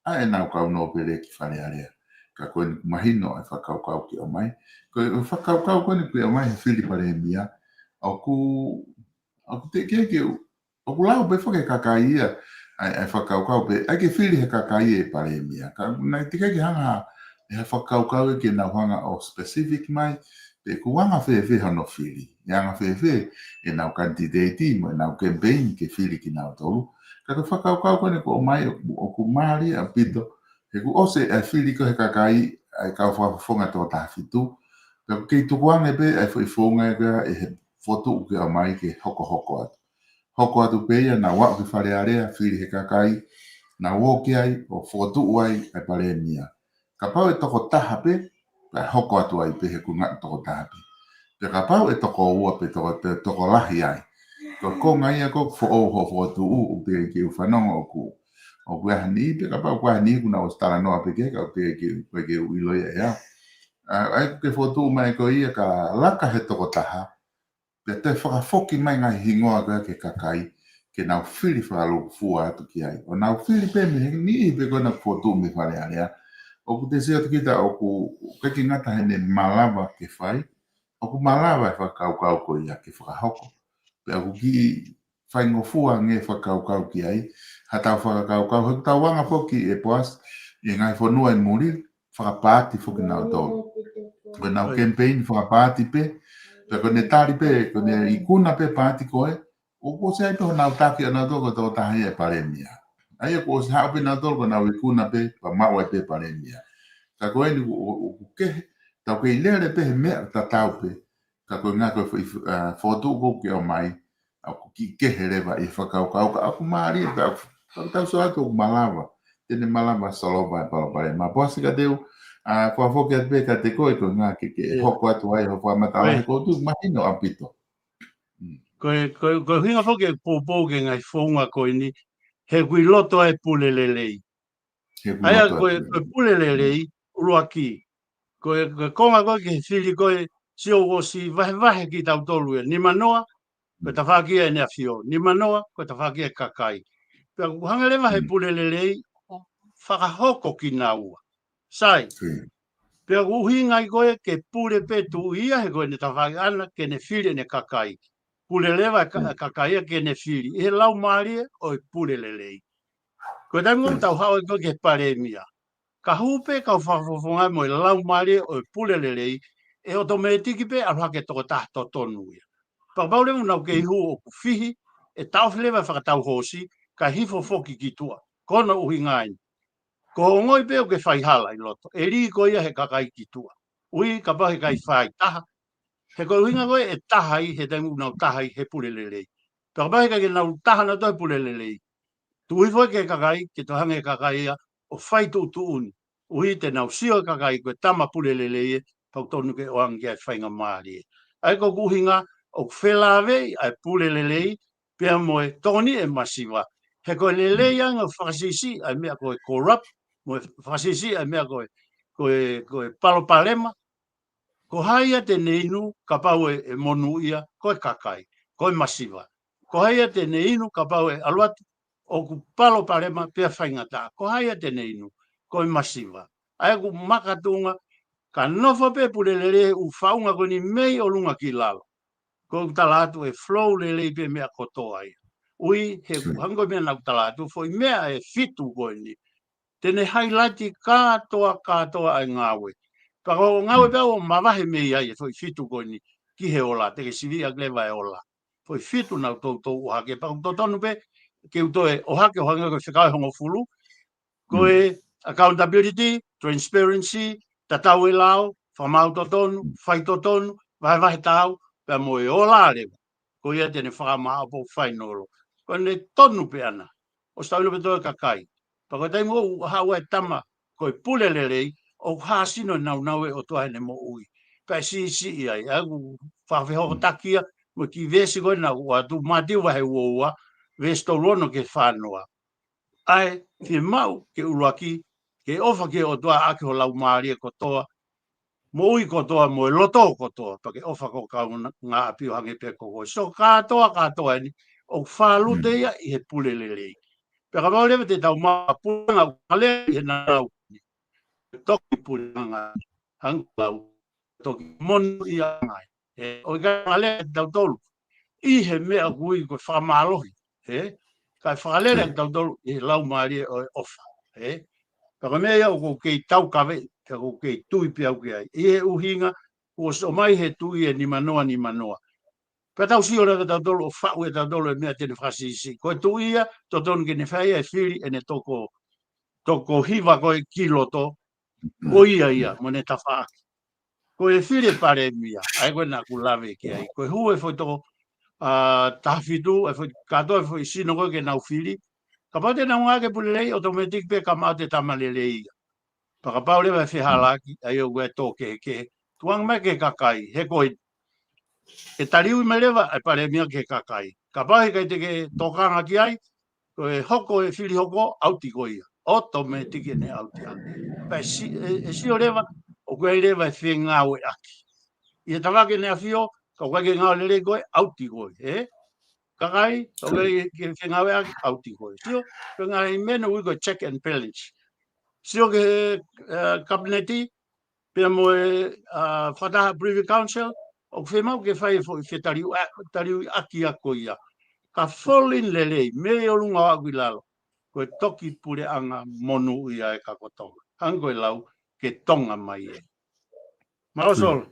ʻa ʻenau kau nōpele ki Fale Alea. Ka ko eni ʻoku mahino ʻa e fakakaukau ke ʻomai. Ko e fakakaukau ko eni ke ʻomai he fili palēmia, ʻoku, ʻoku teʻeki ke u ʻOku lau pē foki he kakai ia, ʻa e, ʻa e fakakaukau pē, ʻai ke fili he kakai e palēmia. Ka naʻe teʻeki ke hanga ʻe ha fakakaukau ia ke nau hanga ʻo specific mai, pe ʻoku anga fēfē hono fili. ʻE anga fēfē ʻenau kanititeiti mo ʻenau campaign ke fili kinautolu. Ka ko e fakakaukau ko eni ʻoku ʻomai ʻoku, ʻoku mālie ʻaupito, he kuo ʻosi ʻa e fili ko ē he kakai ʻa e kau fakafofonga toko taha fitu. Pea ʻoku kei tukuange pē ʻa e foʻi founga ia ko ē ʻe he fokotuʻu ke ʻomai ke hokohoko atu. Hoko atu pē ia, nau aʻu ki Fale Alea, fili he kakai, nau ō ki ai, ʻo fokotuʻu ai ʻa e palēmia. Kapau ʻe toko taha pē, pea hoko atu ai pē he kuonga toko taha pē. Pea kapau ʻe toko ua pē, toko, pea tokolahi ai. Ko e konga ia ko ē foʻou hoʻo fokotuʻu, ʻoku teʻeki ke u fanongo ʻoku, ʻoku ʻi ai ha niʻihi pē, kapau ʻoku ʻi ai ha niʻihi kuo nau ʻosi talanoa pē ki ai, ka ʻoku teʻeki ke, ke u ʻilo ia ʻe au. ʻA, ʻai ke fokotuʻu mai ko ia ka laka he toko taha, pea toe fakafoki mai ngaahi hingoa ko ē ki he kakai, ke nau fili fakalūkufua atu ki ai. ʻO nau fili pē mei he niʻihi pē ko ē naʻa nau fokotuʻu mei Fale Alea. ʻOku te sio atu kita ʻoku, ʻikai ke ngata heʻene malava ke fai, ʻoku malava e fakakaukau ko ia ke fakahoko. Pea ʻoku kiʻi faingofua ange fakakaukau ki ai, ha tau fakakaukau, he ʻoku tau anga foki ʻe Poasi, ʻi he ngaahi fonua ʻi muli, fakapaati foki nautolu. Ko ʻenau campaign fakapaati pē, pea ko ʻene tali pē, ko ʻene ikuna pē paati ko ē, ʻoku ʻosi ʻi ai pē honau taki ʻanautolu ko e toko taha ia e palēmia. ʻA ia kuo ʻosi haʻu pē nautolu ko ʻenau ikuna pē, pea maʻu ai pē palēmia. Ka ko eni ʻoku, ʻoku, ʻoku kehe, tau kei lele pē he meʻa tatau pē, ka ko e ngaahi ko e foʻi, ʻa, fokotuʻu ko ē ke ʻomai, ʻoku kiʻi kehe leva ʻi he fakakaukau ka ʻoku mālie pē ʻoku, ʻoku tau sio atu ʻoku malava. Te ne malava solova e palopalema. Poasi ka te u, ʻa, fakafoki atu pē kiate koe ko e ngaahi ke, ke hoko atu ai hoʻo fakamatala he ʻoku ou tui ʻoku mahino ʻaupito. Mm. Ko e, ko e, ko e ʻuhinga foki e poupou ki he ngaahi founga ko eni, he ʻoku ʻi loto ai e pule lelei. He ʻoku ʻi loto ai e pule lelei, ʻuluaki. Ko e, ko e konga ko ē ki he fili ko ē sio ʻosi vahevahe kitautolu ia. Nimanoa, ko e tafaʻaki ia ʻEne ʻAfio. Nimanoa, ko e tafaʻaki ia e kakai. Pea ʻoku hanga leva he pule lelei ʻo fakahoko kinaua. Sai. Pea ʻoku ʻuhinga ia ko ē ke pule pē tuʻi ia he ko ʻene tafaʻaki ʻana ke ne fili ʻene kakai. Pule leva e ka-, kakai ia ke ne fili. ʻI he laumālie ʻo e pule lelei. Ko e taimi ʻoku tau haʻu ai ko ē ki he palēmia. Ka hū pē kau fakafofonga mo e laumālie ʻo e pule lelei, ʻe ʻotomētiki pē ʻalu hake toko taha totonu ia. Pea kapau leva ʻoku nau kei hū ʻoku fihi, ʻe taʻofi leva e fakatau hoosi, kae hifo foki ki tuʻa. Ko hono ʻuhinga eni. Ko e ongoʻi pē ʻoku ke fai hala ʻi loto. ʻE lī koe ia he kakai ki tuʻa. ʻUhi kapau he ʻikai fai taha. He ko e ʻuhinga ko ē ʻe taha ai, he taimi ʻoku nau taha ai he pule lelei. Pea kapau he ʻikai ke nau taha nautolu he pule lelei. Tuʻu hifo ki he kakai, ke toe hanga ʻe he kakai ia ʻo fai tuʻutuʻuni. ʻUhi te nau sio e kakai ko e tama pule lelei ē, pea ʻoku totonu ke ʻoange ki ai e faingamālie. ʻA ia ko ʻeku ʻuhinga, ʻoku felāveʻi ʻa e pule lelei, pea mo e tokoni e masiva. He ko e lelei ange ʻo fakasiʻisiʻi ʻa e meʻa ko e corrupt, mo e fakasiʻisiʻi ʻa e meʻa ko e, ko e, ko e palopalema, ko hai ia te ne inu, kapau ʻe, ʻe monūʻia, ko e kakai, ko e masiva. Ko hai ia te ne inu, kapau ʻe ʻalu atu, ʻoku palopalema pea faingataʻa. Ko hai ia te ne inu, ko e masiva. ʻA ia ʻoku makatuʻunga, ka nofo pē pule lelei ʻū faʻunga ko eni mei ʻolunga ki lalo. Ko ʻeku tala atu ʻe flow lelei pē meʻa kotoa ia. ʻUhi, he ʻoku hangē ko e meʻa naʻa ku tala atu, foʻi meʻa ʻe fitu ko eni. Te ne highlight kātoa, kātoa ʻa e ngāue. Pea ko e ngāue pē ʻoku mavahe mei ai e foʻi fitu ko eni ki he ola, te ke sivi ʻaki leva e ola. Foʻi fitu naʻa ku toutou ʻohake, pea ʻoku totonu pē ke u toe ʻohake ʻo hangē ko e fekau ʻe hongofulu. Ko e accountability, transparency, tatau e lao, fakamaau totonu, fai totonu, vahevahe taau, pea mo e ola leva. Ko ia te ne fakamāʻopoʻopo fainolo. Ko ʻene tonu pē ʻana. ʻOsi tau ʻilo pē toe kakai. Pea ko e taimi ʻoku haʻu ai e tama ko e pule lelei, ʻoku hāsino e nāunau ʻo e ʻOtua heʻene moʻui. Pea ʻe siʻisiʻi ai, ʻa ia ʻoku fakafehokotaki ia, mo e kiʻi veesi ko ē naʻa ku ʻoatu, Mātiu vahe ua ua, veesi tolu ono ki he fā noa. ʻA e fiemaʻu ke ʻuluaki, ke ʻofa ki he ʻOtua ʻaki ho laumālie kotoa, moʻui kotoa mo e loto kotoa, pea ke ʻofa ki ho kaungāʻapi ʻo hangē pē ko koe. So kātoa, kātoa eni, ʻoku fālute ia ʻi he pule lelei. Pea kapau leva te tau maʻu ha puleʻanga ʻoku ngalea ʻi he nāunau ni, toki puleʻanga, hangē ko e lau, toki monūʻia ange. ʻE, ʻoku ʻikai ngalea ʻe tautolu ʻi he meʻa ʻoku ui ko e fakamālohi, ē? Kae fakalele ʻe tautolu ʻi he laumālie ʻo e ʻofa, ē? Pea ko e meʻa ia ʻoku ou kei taukaveʻi, pea ʻoku ou kei tui pē au ki ai. ʻI he ʻuhinga, kuo ʻosi ʻomai he Tuʻi e nimanoa nimanoa. Pea tau sio leva tautolu ʻo faʻu ʻe tautolu e meʻa te ne fakasiʻisiʻi. Ko e Tuʻi ia, totonu ke ne fai e fili ʻene toko, toko hiva ko ē ki loto, ko ia ia, mo ʻene tafaʻaki. Ko e fili e palēmia, ʻa ē ko ē naʻa ku lave ki ai. Ko e hū e foʻi toko, ā, taha fitu, e foʻi kātoa e foʻi sino ko ē ke nau fili. Kapau te nau ngāueʻaki e pule lelei, ʻotomētiki pē ka maʻu ʻe he tama lelei ia. Pea kapau leva e fehālaaki, ʻa ia ʻoku ʻi ai e tō kehekehe. Tuku ange mai ki he kakai, he ko e, ʻe taliui mai leva e palēmia ki he kakai. Kapau he ʻikai te ke tokanga ki ai, ko e hoko e fili hoko, ʻauti koe ia. ʻOtomētiki ʻene ʻauti ia. Pea ʻe si-, ʻe, ʻe sio leva, ʻoku ʻi ai leva e fengāueʻaki. ʻI he tafaʻaki ʻEne ʻAfio, kapau ʻoku ʻikai ke ngāue lelei koe, ʻauti koe, ē? Kakai, kapau ʻoku ʻikai ke fengāueʻaki, ʻauti koe. Sio, ko e ngaahi meʻa ʻoku ui ko e check and balance. Sio ki he, ē, Kapineti, pea mo e, ā, fakataha Privy Council, ʻoku fiemaʻu ke fai e foʻi fetaliu-, ā, taliuiʻaki ia ko ia. Ka fall in lelei, mei ʻolunga ʻo aʻu ki lalo. Ko e toki puleʻanga monūʻia ʻa e kakai ko Tonga. Hangē ko e lau, ke Tonga mai ē. Mālō Solo.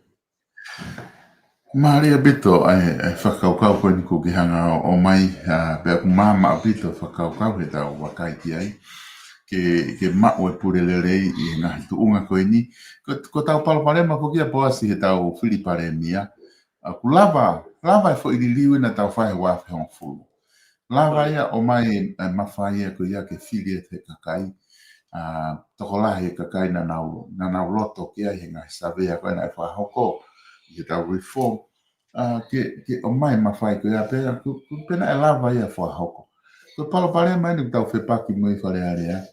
Mālie ʻaupito ʻa e, ʻa e fakakaukau ko eni kuo ke hanga ʻo, ʻomai, ā, pea ʻoku maama ʻaupito fakakaukau heʻetau vakai ki ai. Ke, ke maʻu e pule lelei ʻi he ngaahi tuʻunga ko eni. Ko, ko ʻetau palopalema ko ia Poasi heʻetau fili palēmia. ʻA, ʻoku lava, lava e foʻi liliu naʻa tau fai he ua afe hongofulu. Lava ia ʻo ʻomai e, e mafai ia ko ia ke fili ʻe he kakai. Ā, tokolahi e kakai naʻa nau, naʻa nau loto ki ai he ngaahi savea ko ē naʻe fakahoko ʻi heʻetau reform. Ā, ke, ke ʻomai e mafai ko ia pea, ku, ku, pea naʻe lava ia ʻo fakahoko. Ko e palopalema eni ʻoku tau fepaki mo ia Fale Alea.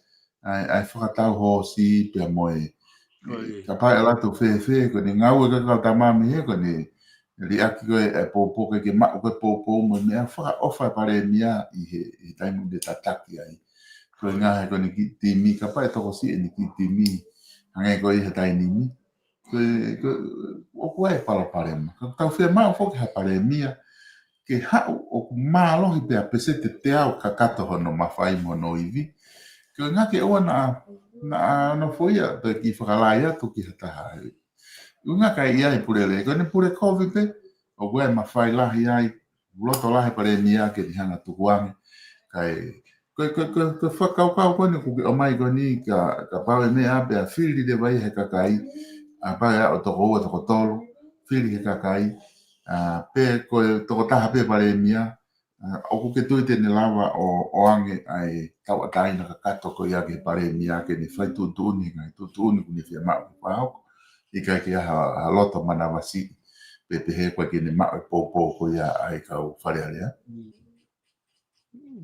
ʻA e, ʻa e fakatau hoosi pea mo e, kapau ʻe ʻalu atu ʻo fēfē, ko ʻene ngāue ko ē kau tama mei hē, ko ʻene liʻaki ko ē e poupou, ke maʻu ko ē poupou mo e meʻa, fakaʻofa e palēmia ʻi he, ʻi he taimi ʻoku ne tataki ai. Ko e ngaahi ko ʻene kiʻi timi, kapau ʻe tokosiʻi ʻene kiʻi timi, hangē ko ia he taimi ni. Ko e, ko e, ʻoku ʻi ai e palopalema. Ka tau fiemaʻu foki ha palēmia, ke haʻu ʻoku mālohi pea peseti ʻe teau kakato hono mafai mo hono ivi. Ko e ngaahi ke ua naʻa, naʻa nofo ia, pea kiʻi fakalahi atu ki ha taha. ʻUhinga ʻikai ʻi ai e pule lelei, ko ʻene pule kovi pē, ʻoku ʻi ai e mafai lahi ai, loto lahi palēmia ke ne hanga ʻo tukuange. Kae, ko, ko, ko, ko e fakakaukau ko eni kuo ke ʻomai ko eni ka, kapau e meʻa pea fili leva ia he kakai, ā, pau ʻe aʻu toko ua, toko tolu, fili he kakai, ā, pe ko e tokotaha pē palēmia, ā, ʻoku ke tui te ne lava ʻo, ʻoange ʻa e tauʻatāina kakato ko ia ki he palēmia ke ne fai tuʻutuʻuni, ngaahi tuʻutuʻuni ʻoku ne fiemaʻu ke fakahoko, ʻikai ke ʻi ai ha, ha loto manavasiʻi, pe pehē ko ē ke ne maʻu e poupou ko ia ʻa e kau Fale Alea. Mm.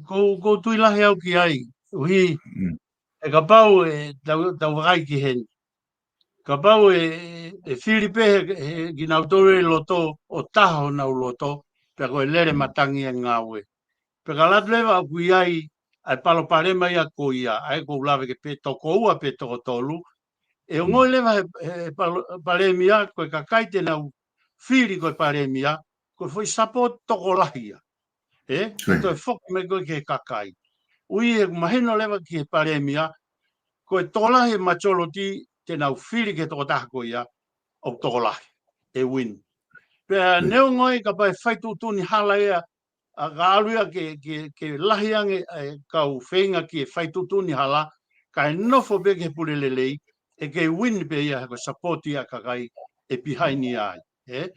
Ko, ko u tui lahi au ki ai, ʻuhi, mm, ʻe kapau ʻe tau, tau vakai ki heni. Kapau ʻe, ʻe fili pē he, he kinautolu ʻi loto, ʻo taha honau loto, pea ko e lele matangi e ngāue. Pea ka ʻalu atu leva ʻoku ʻi ai ʻa e palopalema ia ko ia, ʻa ē ʻoku ou lave ki ai pē toko ua pe toko tolu, ʻe ongoʻi leva he, he palo-, palēmia, ko e kakai te nau fili ko e palēmia, ko e foʻi support tokolahi ia. Ē? Ko ia. Toe foki mai ko ē ki he kakai. ʻUhi he ʻoku mahino leva ki he palēmia, ko e tokolahi e majority te nau fili ki he tokotaha ko ia, ʻoku tokolahi e win. Pea neongo ia kapau ʻe fai tuʻutuʻuni hala ia, ʻa ka ʻalu ia ke, ke, ke lahi ange e kau feinga ke fai tuʻutuʻuni hala, kae nofo pē ki he pule lelei, ʻe kei win pē ia he ko e support ia kakai ʻe pihaini ai, ē?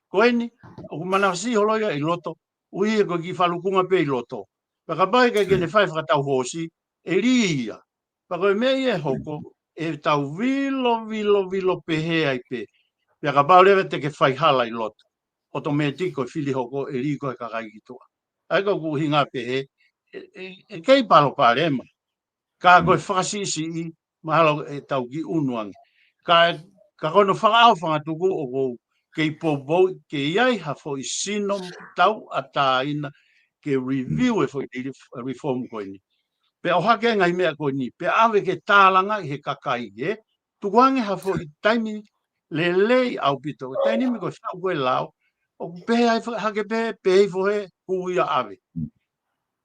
Ko eni, ʻoku manavasiʻi holo ia ʻi loto, ʻuhi he ko e kiʻi falukunga pē ʻi loto. Pea kapau ʻe ʻikai ke ne fai fakatau hoosi, ʻe lī ia. Pea ko e meʻa ia ʻe hoko, ʻe tau vilo, vilo, vilo pehē ai pē. Pea kapau leva te ke fai hala ʻi loto, ʻotomētiki ko e fili hoko, ʻe lī koe he kakai ki tuʻa. ʻA ia ko ʻeku ʻuhinga pehē, ʻe, ʻe, ʻe kei palopalema. Ka ko e fakasiʻisiʻi, mahalo ʻe tau kiʻi ʻunu ange. Ka, Ka ko hono fakaʻaufangatuku ʻoku ou kei poupou ke ʻi ai ha foʻi sino tauʻatāina ke review e foʻi lili-, reform ko eni. Pea ʻohake e ngaahi meʻa ko eni, pea ʻave ke tālangaʻi he kakai, ē? Tukuange ha foʻi taimi lelei ʻaupito. Taimi ko e faʻu ko e lao, ʻoku pehē ai fa-, hake pē, pehē fohe, kuia ʻave.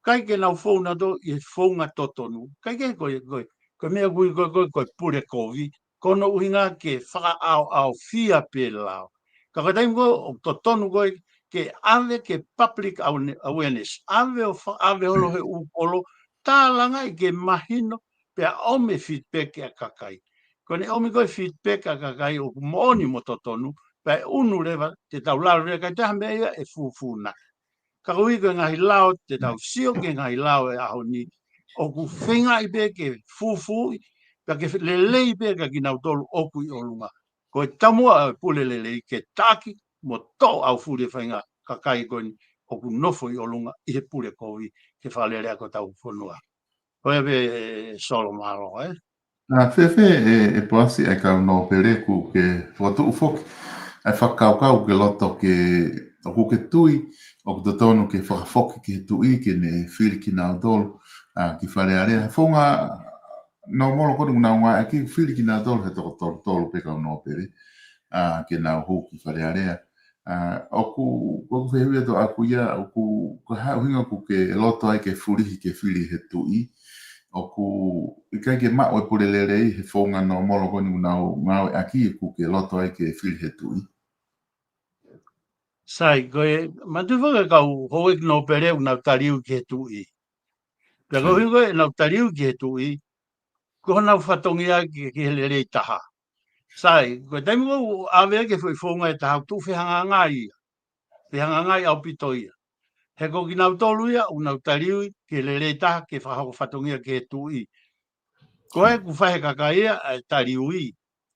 ʻIkai ke nau fou nautolu ʻi he founga totonu. ʻIkai ke ko e, ko e, ko e meʻa kui ko e, ko e, ko e pule kovi. Ko hono ʻuhinga ke fakaʻaoʻaofia pē lao. Ka ko e taimi ko ē ʻoku totonu ko ē ke ʻave ke public aware-, awareness. ʻAve ʻo fa-, ʻave holo he ʻū kolo, tālangaʻi ke mahino, pea ʻomi e feedback ʻa e kakai. Ko ʻene ʻomi ko ē feedback ʻa e kakai ʻoku moʻoni mo totonu, pea ʻe ʻunu leva, te tau lalo leva, ʻikai toe ʻi ai ha meʻa ia ʻe fufū na. Ka koeʻuhi ko e ngaahi lao, te tau sio ki he ngaahi lao e ʻaho ni, ʻoku feingaʻi pē ke fufū, pea ke lelei pē kia kinautolu ʻoku ʻi ʻolunga. Ko e taumuʻa ʻo e pule lelei ke taki mo toʻo ʻaufuli e faʻahinga kakai ko eni ʻoku nofo ʻi ʻolunga ʻi he pule kovi ki he Fale Alea ko hotau fonua. Ko ia pē, Solo, mālō, ē? ʻA, fēfē ʻe, ʻe Poasi ʻa e kau nōpele ʻoku ke fokotuʻu foki ʻa e fakakaukau ke loto ke, ʻoku ke tui ʻoku totonu ke fakafoki ki he tuʻi ke ne fili kinautolu, ʻa, ki Fale Alea. He founga nōmolo ko eni ʻoku nau ngāueʻaki, fili kinautolu he toko tolu tolu pē kau nōpele, ʻa, ke nau hū ki Fale Alea. ʻA, ʻoku, ʻoku fehuʻi atu ʻaʻaku ia, ʻoku, ko e hā e ʻuhinga ʻoku ke loto ai ke fulihi ke fili he tuʻi. ʻOku ʻikai ke maʻu e pule lelei he founga nōmolo ko eni ʻoku nau ngāueʻaki ʻoku ke loto ai ke fili he tuʻi. Sai, ko e, manatu foki e kau houʻeiki nōpele ʻoku nau taliui ki he tuʻi. Pea ko e ʻuhinga ko ē ʻenau taliui ki he tuʻi, ko honau fatongia ki, ki he lelei taha. Sai, ko e taimi ko ē ʻoku ʻave ai ki he foʻi founga ʻe taha ʻoku tuʻu fehangahangai ia. Fehangahangai ʻaupito ia. He ko kinautolu ia ʻoku nau taliui ki he lelei taha ke fakahoko fatongia ki he tuʻi. Ko e ʻoku fai he kakai ia ʻa e taliui.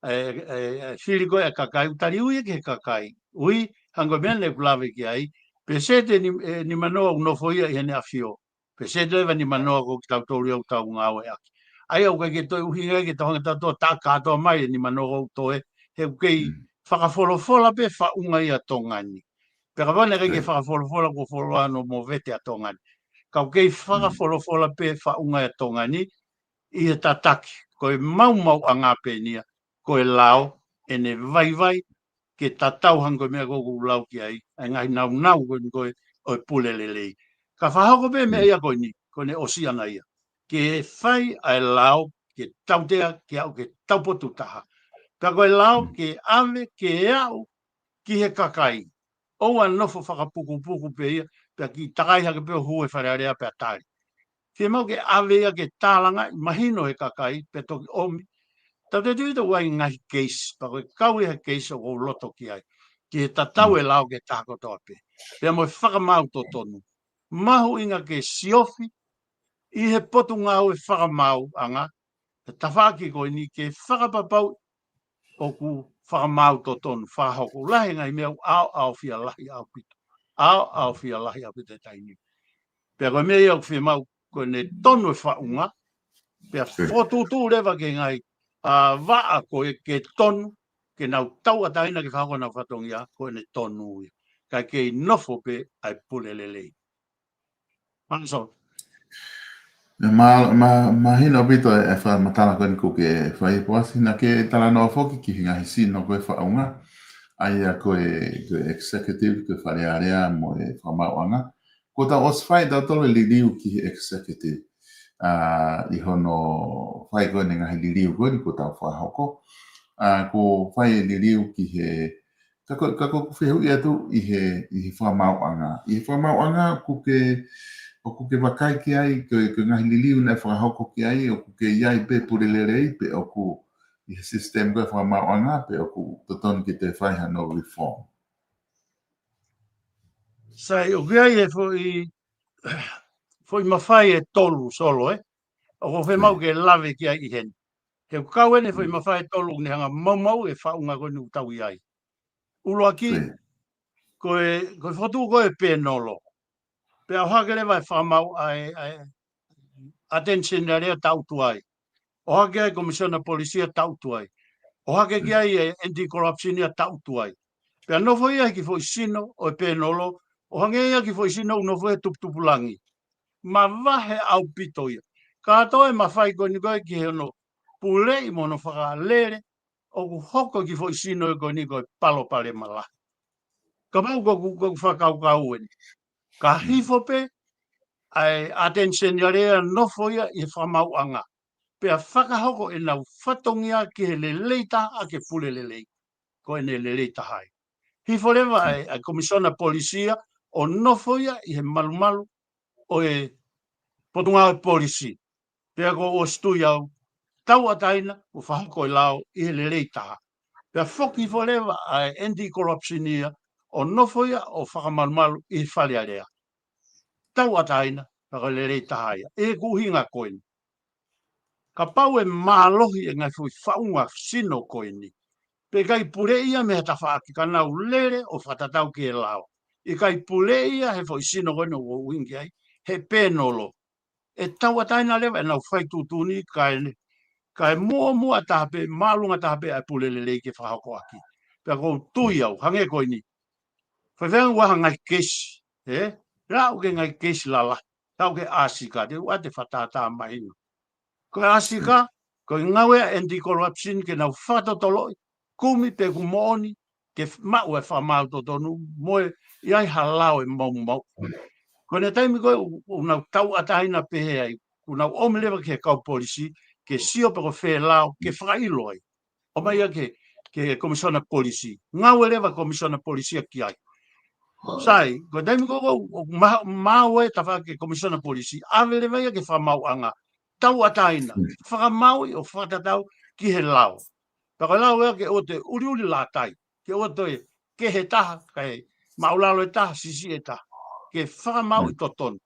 ʻE, ʻe, ʻe fili ko ē ʻa e kakai, ʻoku taliui ki he kakai. ʻUhi, hangē ko e meʻa naʻa ku lave ki ai, peseti ʻe ni-, ʻe nimanoa ʻoku nofo ia ʻi heʻene ʻafio. Peseti leva ʻe nimanoa ko kitautolu ia ʻoku tau ngāueʻaki. ʻA ia ʻoku ʻikai ke toe ʻuhinga ke tau hanga tautolu ʻo taʻaki kātoa mai e nimanoa ʻoku toe, he ʻoku kei fakafolofola pē faʻunga ia ʻa Tonga ni. Pea kapau naʻe ʻikai ke fakafolofola kuo folofola hono movete ʻa Tonga ni. Ka ʻoku kei fakafolofola pē faʻunga ia ʻa Tonga ni, ʻi he tataki, ko e maumauʻanga pē eni ia, ko e lao, ʻene vaivai, ke tatau hangē ko e meʻa ko ē ʻoku ou lau ki ai, ʻa e ngaahi naunau ko eni ko ē ʻo e pule lelei. Ka fakahoko pē meʻa ia ko eni, ko ʻene ʻosi ʻana ia. Ke fai ʻa e lao, ke tautea, ke aʻu, ke taupotu taha. Pea ko e lao, ke ʻave, ke aʻu, ki he kakai. ʻOua nofo fakapukupuku pē ia, pea kiʻi takai hake pē ʻo hū he Fale Alea pea tali. Fiemaʻu ke ʻave ia ke tālangaʻi mahino he kakai, pea toki ʻomi. Tau te tui tau ai ngaahi keisi, pea ko e kau ia he keisi ʻoku ou loto ki ai. Ki he tatau e lao ki he taha kotoa pē. Pea mo e fakamaau totonu. Mahuʻinga ke siofi, ʻi he potungāue fakamaauʻanga, he tafaʻaki ko eni ke fakapapau ʻoku fakamaau totonu, fakahoko. Lahi e ngaahi meʻa ʻoku ʻaoʻaofia lahi ʻaupito. ʻAoʻaofia lahi ʻaupito he taimi ni. Pea ko e meʻa ia ʻoku fiemaʻu ko ʻene tonu e faʻunga, pea fokotuʻutuʻu leva ki he ngaahi, ʻa, vaʻa ko ē ke tonu, ke nau tauʻatāina ke fakahoko honau fatongia, ko ʻene tonu ia. Kae kei nofo pē ʻa e pule lelei. Mālō. Ma, ma, mahino ʻaupito e, e fakamatala ko eni ʻoku ke fai, Poasi, naʻa ke talanoa foki ki he ngaahi sino ko ē faʻunga, ʻa ia ko e, ko e executive, ko e Fale Alea mo e fakamaauʻanga. Kuo tau ʻosi fai tautolu e liliu ki he executive. ʻA, ʻi hono fai ko eni e ngaahi liliu ko eni kuo tau fakahoko. ʻA, kuo fai e liliu ki he Ka ko, ka ko ʻeku fehuʻi atu ʻi he, ʻi he fakamaauʻanga. ʻI he fakamaauʻanga ʻoku ke, ʻoku ke vakai ki ai, ko e, ko e ngaahi liliu naʻe fakahoko ki ai, ʻoku ke ʻi ai pē pule lelei, pe ʻoku ʻi he system ko e fakamaauʻanga, pe ʻoku totonu ke toe fai hano reform. Sai, ʻoku ʻi ai e foʻi, foʻi mafai ʻe tolu, Solo, ē? ʻOku ou fiemaʻu ke lave ki ai ʻi heni. He ʻoku kau eni e foʻi mafai ʻe tolu ʻoku ne hanga maumauʻi e faʻunga ko eni ʻoku tau ʻi ai. ʻUluaki, ko e, ko e fokotuʻu ko e pēnolo. Pea ʻohake leva e fakamaau ʻa e, ʻa e, ʻAteni Seniale ʻo tautu ai. ʻOhake ai e Komisiona Polisi ʻo tautu ai. ʻo hake ki ai e anti-corruption ia taʻu tuai. Pea nofo ia ki he foʻi sino ʻo e pēnolo, ʻo hangē ia ki he foʻi sino ʻoku nofo he tuputupulangi. Mavahe ʻaupito ia. Kātoa e mafai ko eni ko ē ki hono puleʻi mo hono fakalele, ʻoku hoko ki he foʻi sino ko eni ko e palopalema lahi. Kapau ko ʻeku, ko ʻeku fakakaukau eni. Ka hifo pē ʻa e ʻatenisioni alea, nofo ia ʻi he fakamaauʻanga. Pea fakahoko ʻenau fatongia ki he lelei taha ʻa e pule lelei. Ko ʻene lelei taha ia. Hifo leva ʻa e, ʻa e Komisiona Polisi ia ʻo nofo ia ʻi he malumalu ʻo e Potungāue Polisi. Pea ko ʻeku ʻosi tui au, tauʻatāina ʻo fakahoko e lao ʻi he lelei taha. Pea foki hifo leva ʻa e anti-corruption ia ʻo nofo ia ʻo fakamalumalu ʻi he Fale Alea. Tauʻatāina, pea ko e lelei taha ia. ʻI he ʻuhinga ko eni. Kapau ʻe mālohi e ngaahi foʻi faʻunga sino ko eni, pea ʻikai puleʻi ia mei ha tafaʻaki ka nau lele ʻo fakatatau ki he lao. ʻIkai puleʻi ia he foʻi sino ko eni ʻoku ou ʻuhinga ki ai, he pēnolo. ʻE tauʻatāina leva ʻenau fai tuʻutuʻuni kae, kae muʻomuʻa taha pē, māʻolunga taha pē ʻa e pule lelei ke fakahoko ʻaki. Pea ʻoku ou tui au, hangē ko eni. Faifai ua ha ngaahi keisi, ē? Lau ki he ngaahi keisi lalahi, lau ki he ʻAsika, te u ʻoatu e fakatātā mahino. Ko e ʻAsika, ko e ngāue ʻa e anti-corruption ke nau fakatotoloʻi, kumi pe ʻoku moʻoni, ke f-, maʻu e fakamaau totonu, mo e ʻi ai ha lao ʻe maumau. Ko ʻene taimi ko ē ʻoku, ʻoku nau tauʻatāina pehē ai, ʻoku nau ʻomi leva ki he kau polisi, ke sio pe ko fē lao, ke fakaʻilo ai. ʻOmai ia ki he, ki he Komisiona Polisi. Ngāue leva Komisiona Polisi ia ki ai. Sai, ko e taimi ko ē ʻoku, ʻoku ma-, maau e tafaʻaki Komisiona Polisi, ʻave leva ia ki he fakamaauʻanga. Tauʻatāina, fakamaauʻi ʻo fakatatau ki he lao. Pea ko e lao ia ke ʻoua toe uliuli lātai, ke ʻoua toe kehe taha, kae māʻulalo e taha, siʻisiʻi e taha. Ke fakamaauʻi totonu.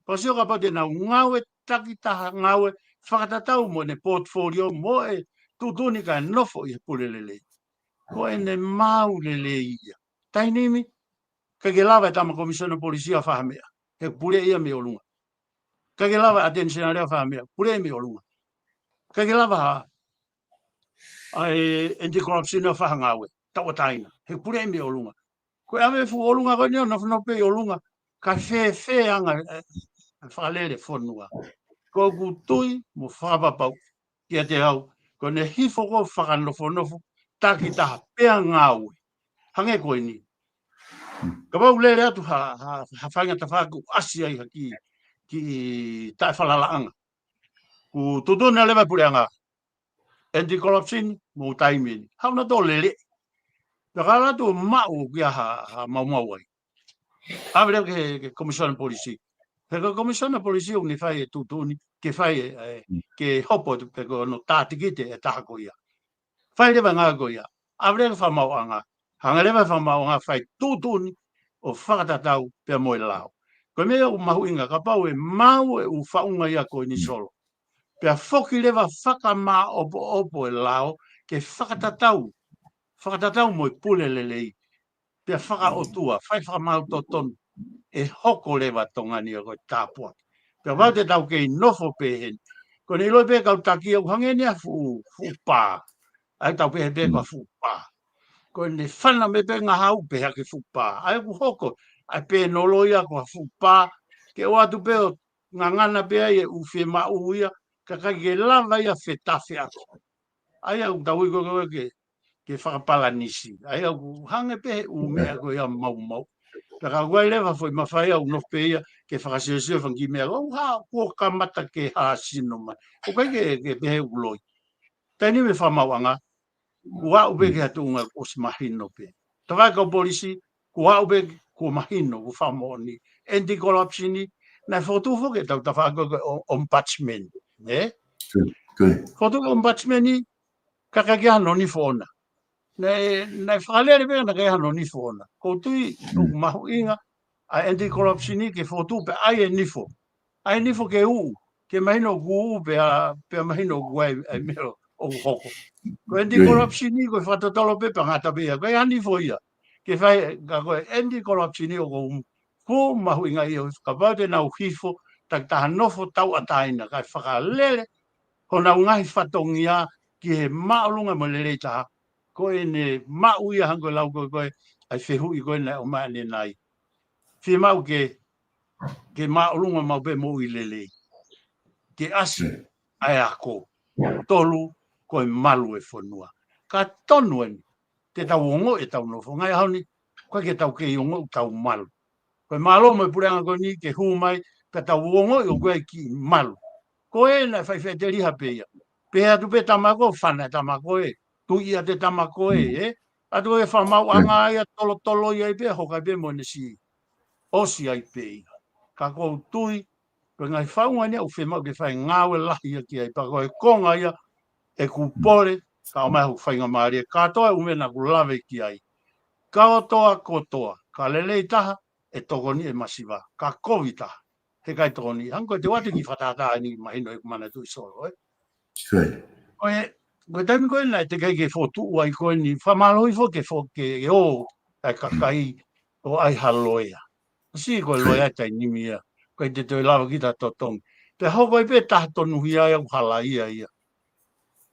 Pea sio kapau te nau ngāue takitaha, ngāue fakatatau mo ʻene portfolio mo e tuʻutuʻuni kae nofo ʻi he pule lelei. Ko ʻene maau lelei ia. Taimi ni, ʻikai ke lava e tama Komisiona Polisi ia ʻo fai ha meʻa. He puleʻi ia mei ʻolunga. ʻIkai ke lava e ʻAteni Senale ia ʻo fai ha meʻa. Puleʻi mei ʻolunga. ʻIkai ke lava ha, ʻa e anti-corruption ia ʻo fai ha ngāue. Tauʻatāina. He puleʻi mei ʻolunga. Ko e ʻave fuʻu ʻolunga ko eni ʻo nofonofo pē ʻi ʻolunga. Ka fēfē anga e, e, e fakalele fonua. Ko ʻeku tui mo fakapapau kiate au, ko ʻene hifo ko ē ʻo fakanofonofo takitaha pea ngāue. Hangē ko eni. Kapau lele atu ha, ha, ha faʻahinga tafaʻaki ʻoku ʻasi ai ha kiʻi, kiʻi taʻefalalaʻanga. Kuo tuʻutuʻuni leva e puleʻanga. Anti-corruption, mo taimi ni. Haʻu nautolu ʻo lele. Pea ka ʻalu atu ʻo maʻu ʻoku ʻi ai ha, ha maumau ai. ʻAve leva ki he, ki he Komisiona Polisi. He ko e Komisiona Polisi ʻoku ne fai e tuʻutuʻuni, ke fai e, e, ke hopo atu pe ko hono tātikite e taha ko ia. Fai leva e ngāue ko ia. ʻAve leva ki he fakamaauʻanga. Hanga leva e fakamaauʻanga ʻo fai tuʻutuʻuni ʻo fakatatau pea mo e lao. Ko e meʻa ʻoku mahuʻinga kapau ʻe maau e ʻū faʻunga ia ko eni Solo. Pea foki leva fakamāʻopoʻopo e lao ke fakatatau. Fakatatau mo e pule lelei. Pea fakaʻotua, fai fakamaau totonu. ʻE hoko leva Tonga ni ia ko e tāpuaki. Pea kapau te tau kei nofo pehē ni. Ko ʻene ʻilo pē kau taki ʻoku hangē ni ha fuʻu, fuʻu pā. ʻA ia tau pehē pē ko ha fuʻu pā. Ko ʻene fana mai pē ngahau pē hake fuʻu pā. ʻA ia ʻoku hoko, ʻa e pēnolo ia ko ha fuʻu pā. Ke ʻoatu pē ʻo ngangana pē ai e ʻū fiemaʻu ia. Ka ʻikai ke lava ia ʻo fetafe atu. ʻA ia ʻoku tau ui ko ē ke, ke fakapalanisi. ʻA ia ʻoku hangē pē he ʻū meʻa ko ia maumau. Pea ka ʻoku ʻi ai leva foʻi mafai ʻoku nofo pē ia ke fakasiosio e fanga kiʻi meʻa. ʻOku hā, kuo kamata ke hā sino mai. ʻOku ʻikai ke, ke pehē ʻoku loi. Taimi ni mei he fakamaauʻanga, kuo aʻu pē ki ha tuʻunga ʻosi mahino pē. Tafaʻaki kau polisi, kuo aʻu pē, kuo mahino, kuo fakamoʻoni. Anti-corruption ni, naʻe fokotuʻu foki ʻetau tafaʻaki ko e o-, ombudsman. Ē? Ko e. Fokotuʻu e ombudsman ni, ka ʻikai ke ʻi ai hano nifo ʻona. Naʻe, naʻe fakalele pē naʻe ʻikai ke ʻi ai hano nifo ʻona. ʻOku ou tui, ʻoku mahuʻinga, ʻa e anti-corruption ni ke fokotuʻu pea ʻi ai e nifo. ʻI ai e nifo ke uʻu, ke mahino ʻoku uʻu pea, pea mahino ʻoku ʻi ai, ʻi ai meʻa ʻoku hoko. Ko e anti-corruption ni ko e fakatotolo pē pea ngata pē ia. Ko e ʻi ai ha nifo ia. Ke fai, ka ko e anti-corruption ni ʻoku fuʻu mahuʻinga ia, kapau te nau hifo, takitaha nofo tauʻatāina, kae fakalele, honau ngaahi fatongia, ki he māʻolunga mo e lelei taha, ko ʻene maʻu ia hangē ko e lau ko ē, ko e ʻai fehuʻi ko ē naʻe ʻomai ʻanenai. Fiemaʻu ke, ke māʻolunga maʻu pē moʻui lelei. Ke ʻasi ʻa e ako. Tolu, ko e malu e fonua. Ka tonu eni, te tau ongoʻi ʻetau nofo. Ngaahi ʻaho ni, ko e ke tau kei ongoʻi ʻoku tau malu. Ko e mālō mo e puleʻanga ko eni ke hū mai, ka tau ongoʻi ʻoku ʻi ai e kiʻi malu. Ko ē naʻe faifai te liha pē ia. Pehē atu pē tama ko, fana e tama ko ē. Tuʻi ʻa e tama ko ē, ē? ʻAtu e fakamaauʻanga ia tolotolo ia ai pē, hoko ai pē mo ʻene siʻi. ʻOsi ai pē ia. Ka ʻoku ou tui, ko e ngaahi faʻunga ni ʻoku fiemaʻu ke fai ngāue lahi ia ki ai. Pea ko e konga ia ʻeku pole, ka ʻomai hoku faingamālie. Kātoa e ʻū meʻa naʻa ku lave ki ai. Kātoa kotoa, ka lelei taha, ʻe tokoni e masiva. Ka kovi taha, heʻikai tokoni. Hangē ko e te u ʻoatu e kiʻi fakatātā eni mahino ʻeku manatuʻi Solo, ē? Ko e, ko e taimi ko ē naʻe teʻeki ai ke fokotuʻu ai ko eni, fakamālohi foki ke fo-, ke ō ʻa e kakai ʻo ʻai ha loea. ʻOsi ko e loea taimi ni ia. ʻIkai te toe lava kita totongi. Pea hoko ai pē taha tonuhia ia ʻoku halaia ia.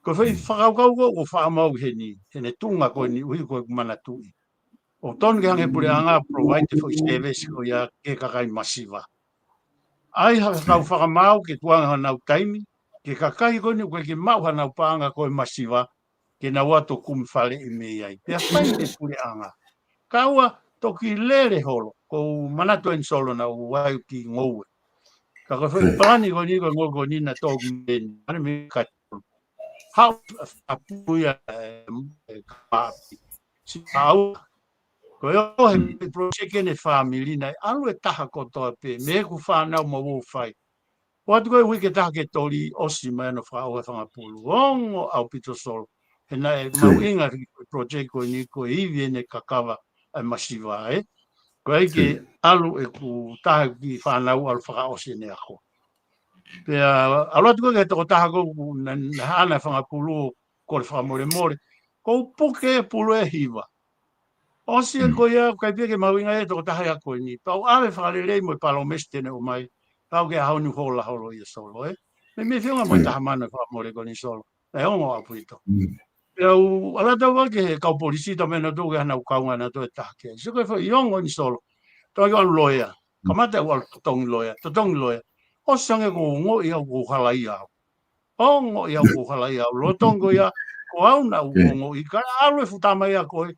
Ko e foʻi fakakaukau ko ē ʻoku ou faʻa maʻu heni, heni tuʻunga ko eni ʻuhi ko ʻeku manatuʻi. ʻOku tonu ke hanga ʻe he puleʻanga provide e foʻi service ko ia ki he kakai masiva. ʻAi ha kau fakamaau ke tukuange honau taimi, ki he kakai ko eni ʻoku ʻikai ke maʻu honau paʻanga ko e masiva, ke nau ō atu ʻo kumi faleʻi mei ai. Pea fai ʻe he puleʻanga. Kae ʻoua, toki lele holo, ʻoku ou manatu eni Solo naʻa ku ʻai ʻo kiʻi ngoue. Ka ko e foʻi palani ko eni, ko e ngoue ko eni naʻe tō ki meni, ane me ka haʻu ʻa pui ʻa e, e kapapi. Siʻi ʻaua. Ko e ʻoho he project eni e fāmili naʻe ʻalu e taha kotoa pē, mei heʻeku fānau mo au ʻo fai. ʻOatu ko e uike taha ki he toli ʻosi mai ʻa hono fakaʻoho e fanga pulu. Ongo ʻaupito Solo. He naʻe mahuʻinga e project ko eni ko e ivi ʻene kakava ʻa e masiva, ē. Ko e ʻai ke ʻalu ʻeku taha e kiʻi fānau ʻalu fakaʻosi ʻene ako. Pea ʻalu atu ko ē ki he tokotaha ko ē naʻe, naʻe hana e fanga pulu ʻo kole fakamolemole. ʻOku ou puke e pulu ʻe hiva. ʻOsi e ko ia, ʻikai pē ke mahuʻinga e tokotaha ia ko eni. Pea u ʻave fakalelei mo e palōmesi te ne ʻomai. Pea u ke ʻaho ni hola holo ia Solo, ē. Meimei feʻunga mo e taha mano e fakamole ko eni Solo. Naʻe ongo ʻaupito. Pea u ʻalu atu au ki he kau polisi, tau mena tau ke hana u kaunga na tau e taha ke. Sio ko e foʻi ongo eni Solo. Tau ke ʻalu loea. Kamata u ʻalu totongi loea, totongi loea. ʻOsi ange ʻoku ou ongoʻi au ʻoku ou halaia au. Ongoʻi au ʻoku ou halaia au. Lolotonga ia, ko au naʻa ku ongoʻi ka ʻalu e fuʻu tama ia ko ē.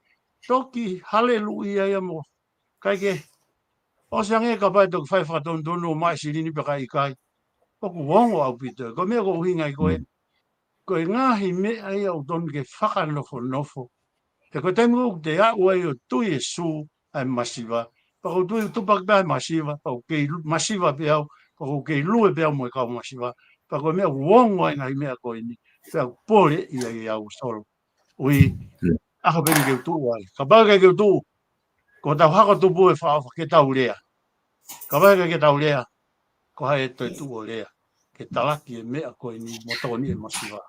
Toki haleluʻia ia mo. ʻIkai ke. ʻOsi ange kapau ʻe toki fai fakatonutonu ʻo maʻu e silini pe ʻikai. ʻOku ongo ʻaupito. Ko e meʻa ʻoku ou ʻuhinga ai ko ē. Ko e ngaahi meʻa ia ʻoku tonu ke fakanofonofo. He ko e taimi ʻoku te aʻu ai ʻo tui e sū ʻa e masiva. Pea ʻoku ou tui ʻoku tupu ʻaki pē ʻa e masiva, pea ʻoku kei lu-, masiva pē au, pea ʻoku kei lue pē au mo e kau masiva. Pea ko e meʻa ʻoku ongo ai e ngaahi meʻa ko eni, pea ʻoku pole ia ʻiate au Solo. ʻUhi, ʻaho pē eni ke u tuʻu ai. Kapau ʻikai ke u tuʻu, ko hotau hako tupu e fakaʻofa ke tau lea. Kapau ʻikai ke tau lea, ko hai ʻe toe tuʻu ʻo lea. Ke talaki e meʻa ko eni mo tokoni e masiva.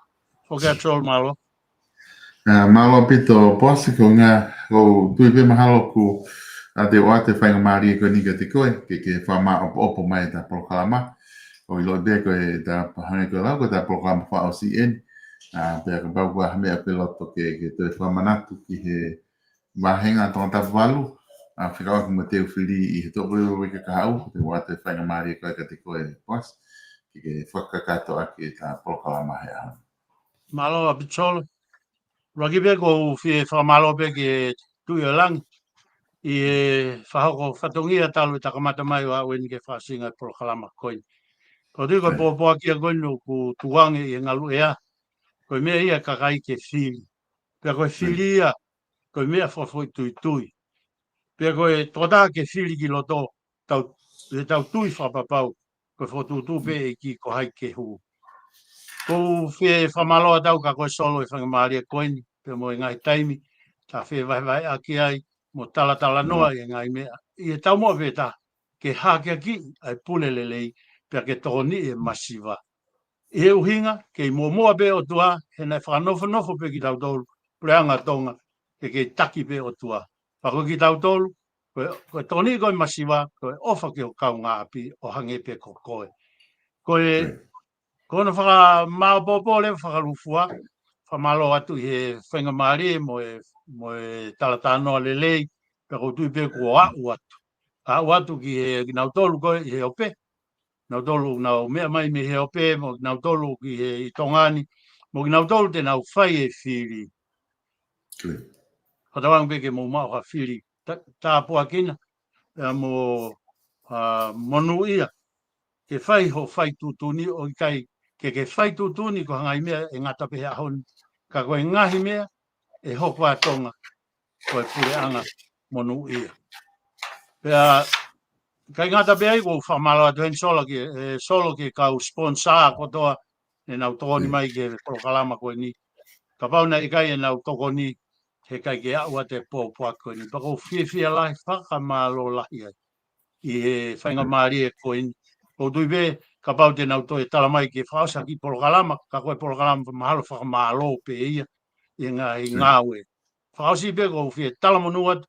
Foki atu Solo, mālō. ʻA, mālō ʻaupito Poasi, ko e ngaahi, ʻoku ou tui pē mahalo ʻoku, ʻa, te u ʻoatu e faingamālie ko eni kiate koe, ke, ke fakamaʻopoʻopo mai ʻeta polokalama. ʻOku ou ʻilo pē ko ʻeta pahane ko e lau, ko ʻeta polokalama fakaʻosi eni. ʻA, pea kapau ko ha meʻa pē ʻoku ke loto ke, ke toe fakamanatu ki he vāhenga Tongatapu valu, ʻa, fekauʻaki mo e teu fili ʻi he toko ua uike kahaʻu, te u ʻoatu e faingamālie ko ē kiate koe Poasi, ke, ke fakakakato ʻaki ʻeta polokalama he ʻaho ni. Mālō ʻaupito Solo. ʻUluaki pē ʻoku ou fie fakamālō pē ki he Tuʻi ʻo Langi ʻi he fakahoko fatongia talu ʻeta kamata mai ʻo aʻu eni ki he fakaʻosinga e polokalama ko eni. ʻOku ou tui ko e pōpoaki ia ko eni ʻoku tukuange ʻi he ngaluʻea. Ko e meʻa ia ʻa e kakai ke fili. Pea ko e fili ia, ko e meʻa fakafoʻituitui. Pea ko e tokotaha ke fili ki loto, tau, ʻe tau tui fakapapau, ko e fokotuʻutuʻu pē ʻe he ʻEiki ko hai ke hū. ʻOku ou fie fakamālō atu kiate koe Solo e faingamālie ko eni, pea mo e ngaahi taimi, ta fevahevaheʻaki ai, mo talatalanoa ʻi he ngaahi meʻa. ʻI he taumuʻa pē ʻe taha, ke hakeakiʻi ʻa e pule lelei, pea ke tokoniʻi e masiva. ʻI he ʻuhinga, kei muʻomuʻa pē ʻOtua, he naʻe fakanofonofo pē kitautolu, puleʻanga Tonga, ke kei taki pē ʻOtua. Pea ko kitautolu, ko e, ko e tokoniʻi ko e masiva, ko e ʻofa ki ho kaungāʻapi, ʻo hangē pē ko koe. Ko e, ko hono fakamāʻopoʻopo leva fakalūkufua, fakamālō atu ʻi he faingamālie mo e, mo e talatalanoa lelei, pea ʻoku ou tui pē kuo aʻu atu. Aʻu atu ki he, kinautolu ko ē ʻi he ope, kinautolu ʻoku nau meʻa mai mei he ope, mo kinautolu ki he ʻi Tonga ni, mo kinautolu te nau fai e fili. Fakatauange pē ke mou maʻu ha fili tā-, tāpuakina, ʻa mo, ʻa, monūʻia. Ke fai hoʻo fai tuʻutuʻuni ʻo ʻikai ke ke fai tuʻutuʻuni ko e hangē meʻa ʻe ngata pē he ʻaho ni. Ka ko e ngaahi meʻa ʻe hoko ʻa Tonga ko e puleʻanga monūʻia. Pea, ʻikai ngata pē ai, ʻoku ou fakamālō atu heni Solo ki, ʻe, Solo ki he kau sponsor kotoa ʻenau tokoni mai ki he polokalama ko eni. Kapau naʻe ʻikai ʻenau tokoni, heʻikai ke aʻu atu e pōpoaki ko eni. Pea ʻoku ou fiefia lahi, fakamālō lahi ai ʻi he faingamālie ko eni. ʻOku ou tui pē, kapau te nau toe tala mai ke fakaʻosi ha kiʻi polokalama, ka ko e polokalama mahalo fakamālō pē ia ʻi he ngaahi ngāue. Fakaʻosi pē ʻoku ou fie talamonū atu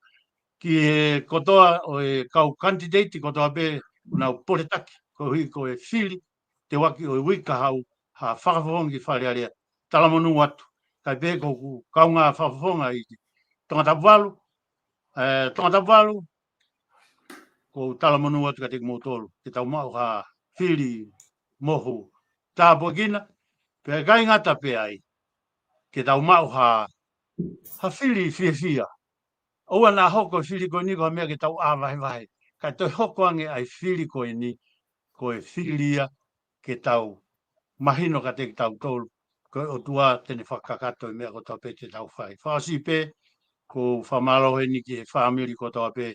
ki he kotoa ʻo e kau kanititeiti kotoa pē ʻoku nau poletaki, koeʻuhi ko e fili, teuaki ʻo e uike kahaʻu, ha fakafofonga ki Fale Alea. Talamonū atu. ʻIkai pē ko hoku kaungā fakafofonga ʻi Tongatapu valu, ʻe, Tongatapu valu, ʻoku ou talamonū atu kiate kimoutolu. Ke tau maʻu ha fili mohu tāpuekina, pea ʻikai ngata pē ai, ke tau maʻu ha, ha fili fiefia. ʻOua naʻa hoko e fili ko eni ko ha meʻa ke tau ʻā vahevahe. Kae toe hoko ange ʻa e fili ko eni, ko e fili ia ke tau mahino kiate kitautolu, ko e ʻOtua te ne fakakakato e meʻa kotoa pē te tau fai. Fakaʻosi pē, ʻoku ou fakamālō heni ki he fāmili kotoa pē,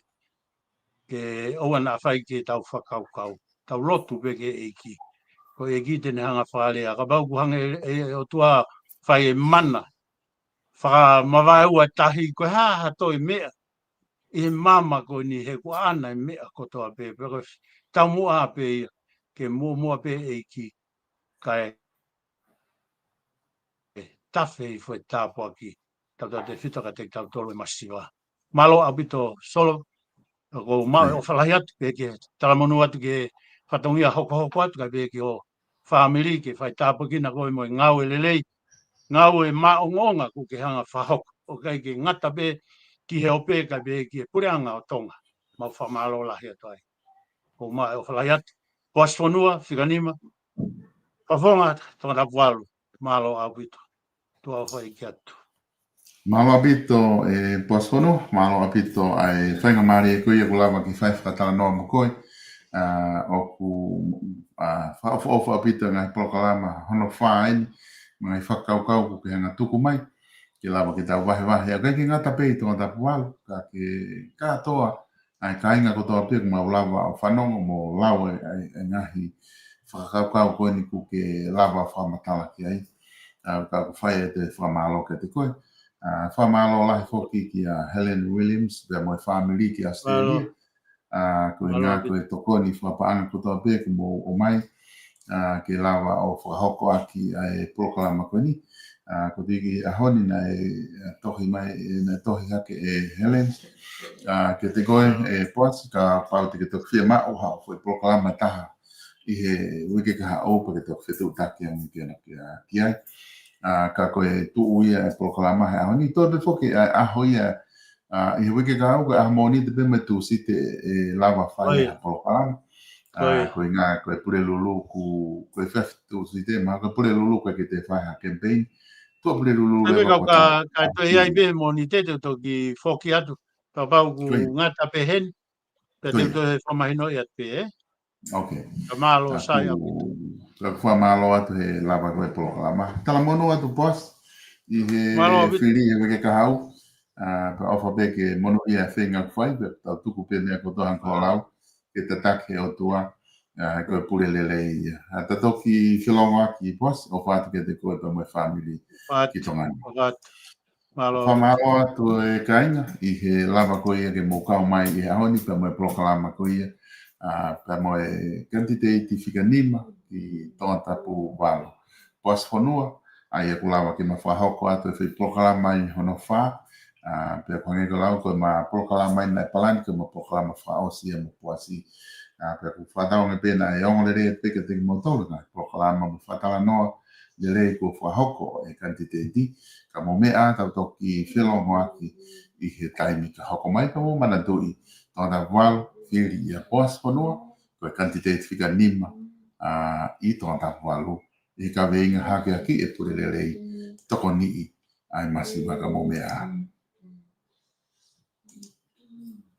ke ʻoua naʻa fai ke tau fakakaukau. Tau lotu pē ki he ʻEiki. Ko e ʻEiki te ne hanga fakalea. Kapau ʻoku hanga ʻe, ʻe, ʻOtua fai e mana, fakamavaeua e tahi, ko e hā ha toe meʻa ʻi he māmani ko eni, he kuo ʻaʻana e meʻa kotoa pē, pea ko e taumuʻa pē ia, ke muʻomuʻa pē ʻEiki, kae tafe hifo e tāpuaki, tautautefito kiate kitautolu e masiva. Mālō ʻaupito Solo, ʻoku ou maʻu e ʻofa lahi atu, pea ke talamonū atu ki he fatongia hokohoko atu, kae pehē ki ho fāmili, ke fai tāpuekina koe mo e ngāue lelei, ngāue maʻongoʻonga kuo ke hanga fakahoko. ʻOku ʻikai ke ngata pē ki he ope, kae pehē ki he puleʻanga ʻo Tonga. Mau fakamālō lahi atu ai. ʻOku ou maʻu e ʻofa lahi atu. Poasi Fonua, Fikanima, Fakafofonga Tongatapu valu, mālō ʻaupito. Tuʻa ʻofa ʻEiki atu. Mālō ʻaupito, ʻe, Poasi Fonua, mālō ʻaupito ʻa e faingamālie ko ia kuo lava ke fai fakatalanoa mo koe. ʻA, ʻoku, ʻa, fakaʻofoʻofa ʻaupito e ngaahi polokalama hono fā eni, mo e ngaahi fakakaukau kuo ke hanga tuku mai, ke lava ke tau vahevahe. ʻOku ʻikai ke ngata pē ʻi Tongatapu valu, ka ke kātoa ʻa e kāinga kotoa pē ʻoku mau lava ʻo fanongo mo lau e, e, e ngaahi fakakaukau ko eni kuo ke lava fakamatala ki ai. ʻA, ka ʻoku fai atu e fakamālō kiate koe. ʻA, fakamālō lahi foki kia Helen Williams, pea mo e fāmili ki Australia. ʻA, ko e ngā ko e tokoni fakapaʻanga kotoa pē kuo mou ʻomai, ʻa, ke lava ʻo fakahoko ʻaki ʻa e polokalama ko eni. ʻA, ko e tiki ʻaho ni naʻe, ʻa, tohi mai, ʻe, naʻe tohi hake ʻe Helen. ʻA, kiate koe, ʻe Poasi, kapau te ke toki fiemaʻu ha foʻi polokalama ʻe taha ʻi he uike kahaʻu pea ke toki fetuʻutaki ange ki ai, ki ai. ʻA, ka ko e tuʻu ia e polokalama he ʻaho ni, toe pē foki ʻa e ʻaho ia, ʻa, ʻi he uike kahaʻu, ko e ʻaho Mōnite pē mo e Tūsite ʻe lava fai ha polokalama. ʻA, ko e ngā, ko e Pulelulu ʻoku, ko e fefine Tūsite, mahalo ko e Pulelulu ʻoku ʻikai ke toe fai ha campaign. Tuʻapulelulu leva ka, ka toe ʻi ai pē Mōnite te u toki foki atu. Kapau ʻoku ngata pē heni, pea te u toe fakamahinoʻi atu pē, ē? Ok. Ka mālō sai ʻaupito. Ka ʻoku fakamālō atu he lava ko e polokalama. Talamonū atu Poasi, ʻi he fili he uike kahaʻu. ʻA, pea ʻofa pē ke monūʻia e feinga ʻoku fai, pea tau tuku pē meʻa kotoa hangē ko hoʻo lau, ke tataki he ʻOtua, ʻa, ko e pule lelei ia. ʻA, ta toki felongoaki Poasi, ʻofa atu kiate koe pea mo e fāmili ki Tonga ni. Mālō. Fakamālō atu e kāinga ʻi he lava ko ia ke mou kau mai ʻi he ʻaho ni pea mo e polokalama ko ia, ʻa, pea mo e kanititeiti Fikanima ʻi Tongatapu valu. Poasi Fonua, ʻa ia kuo lava ke ma fakahoko atu e foʻi polokalama ʻi hono fā, ʻa, pea ko e hangē ko e lau ko e ma polokalama ʻi naʻe palani ko e ma polokalama fakaʻosi ia mo Poasi, Ka pea ʻoku fakatauange pē naʻe ongo lelei pē kiate kimoutolu ʻa e polokalama mo e fakatalanoa lelei kuo fakahoko ʻe he kanititeiti. Ka mou meʻa ā, tau toki felōngoaki ʻi he taimi ka hoko mai. Ka mou manatuʻi, Tongatapu valu, fili ʻia Boasi Fonua, ko e kanititeiti fika nima ʻa, ʻi Tongatapu valu, ʻi he kaveinga hakeakiʻi e pule lelei, tokoniʻi ʻa e masiva. Ka mou meʻa ā.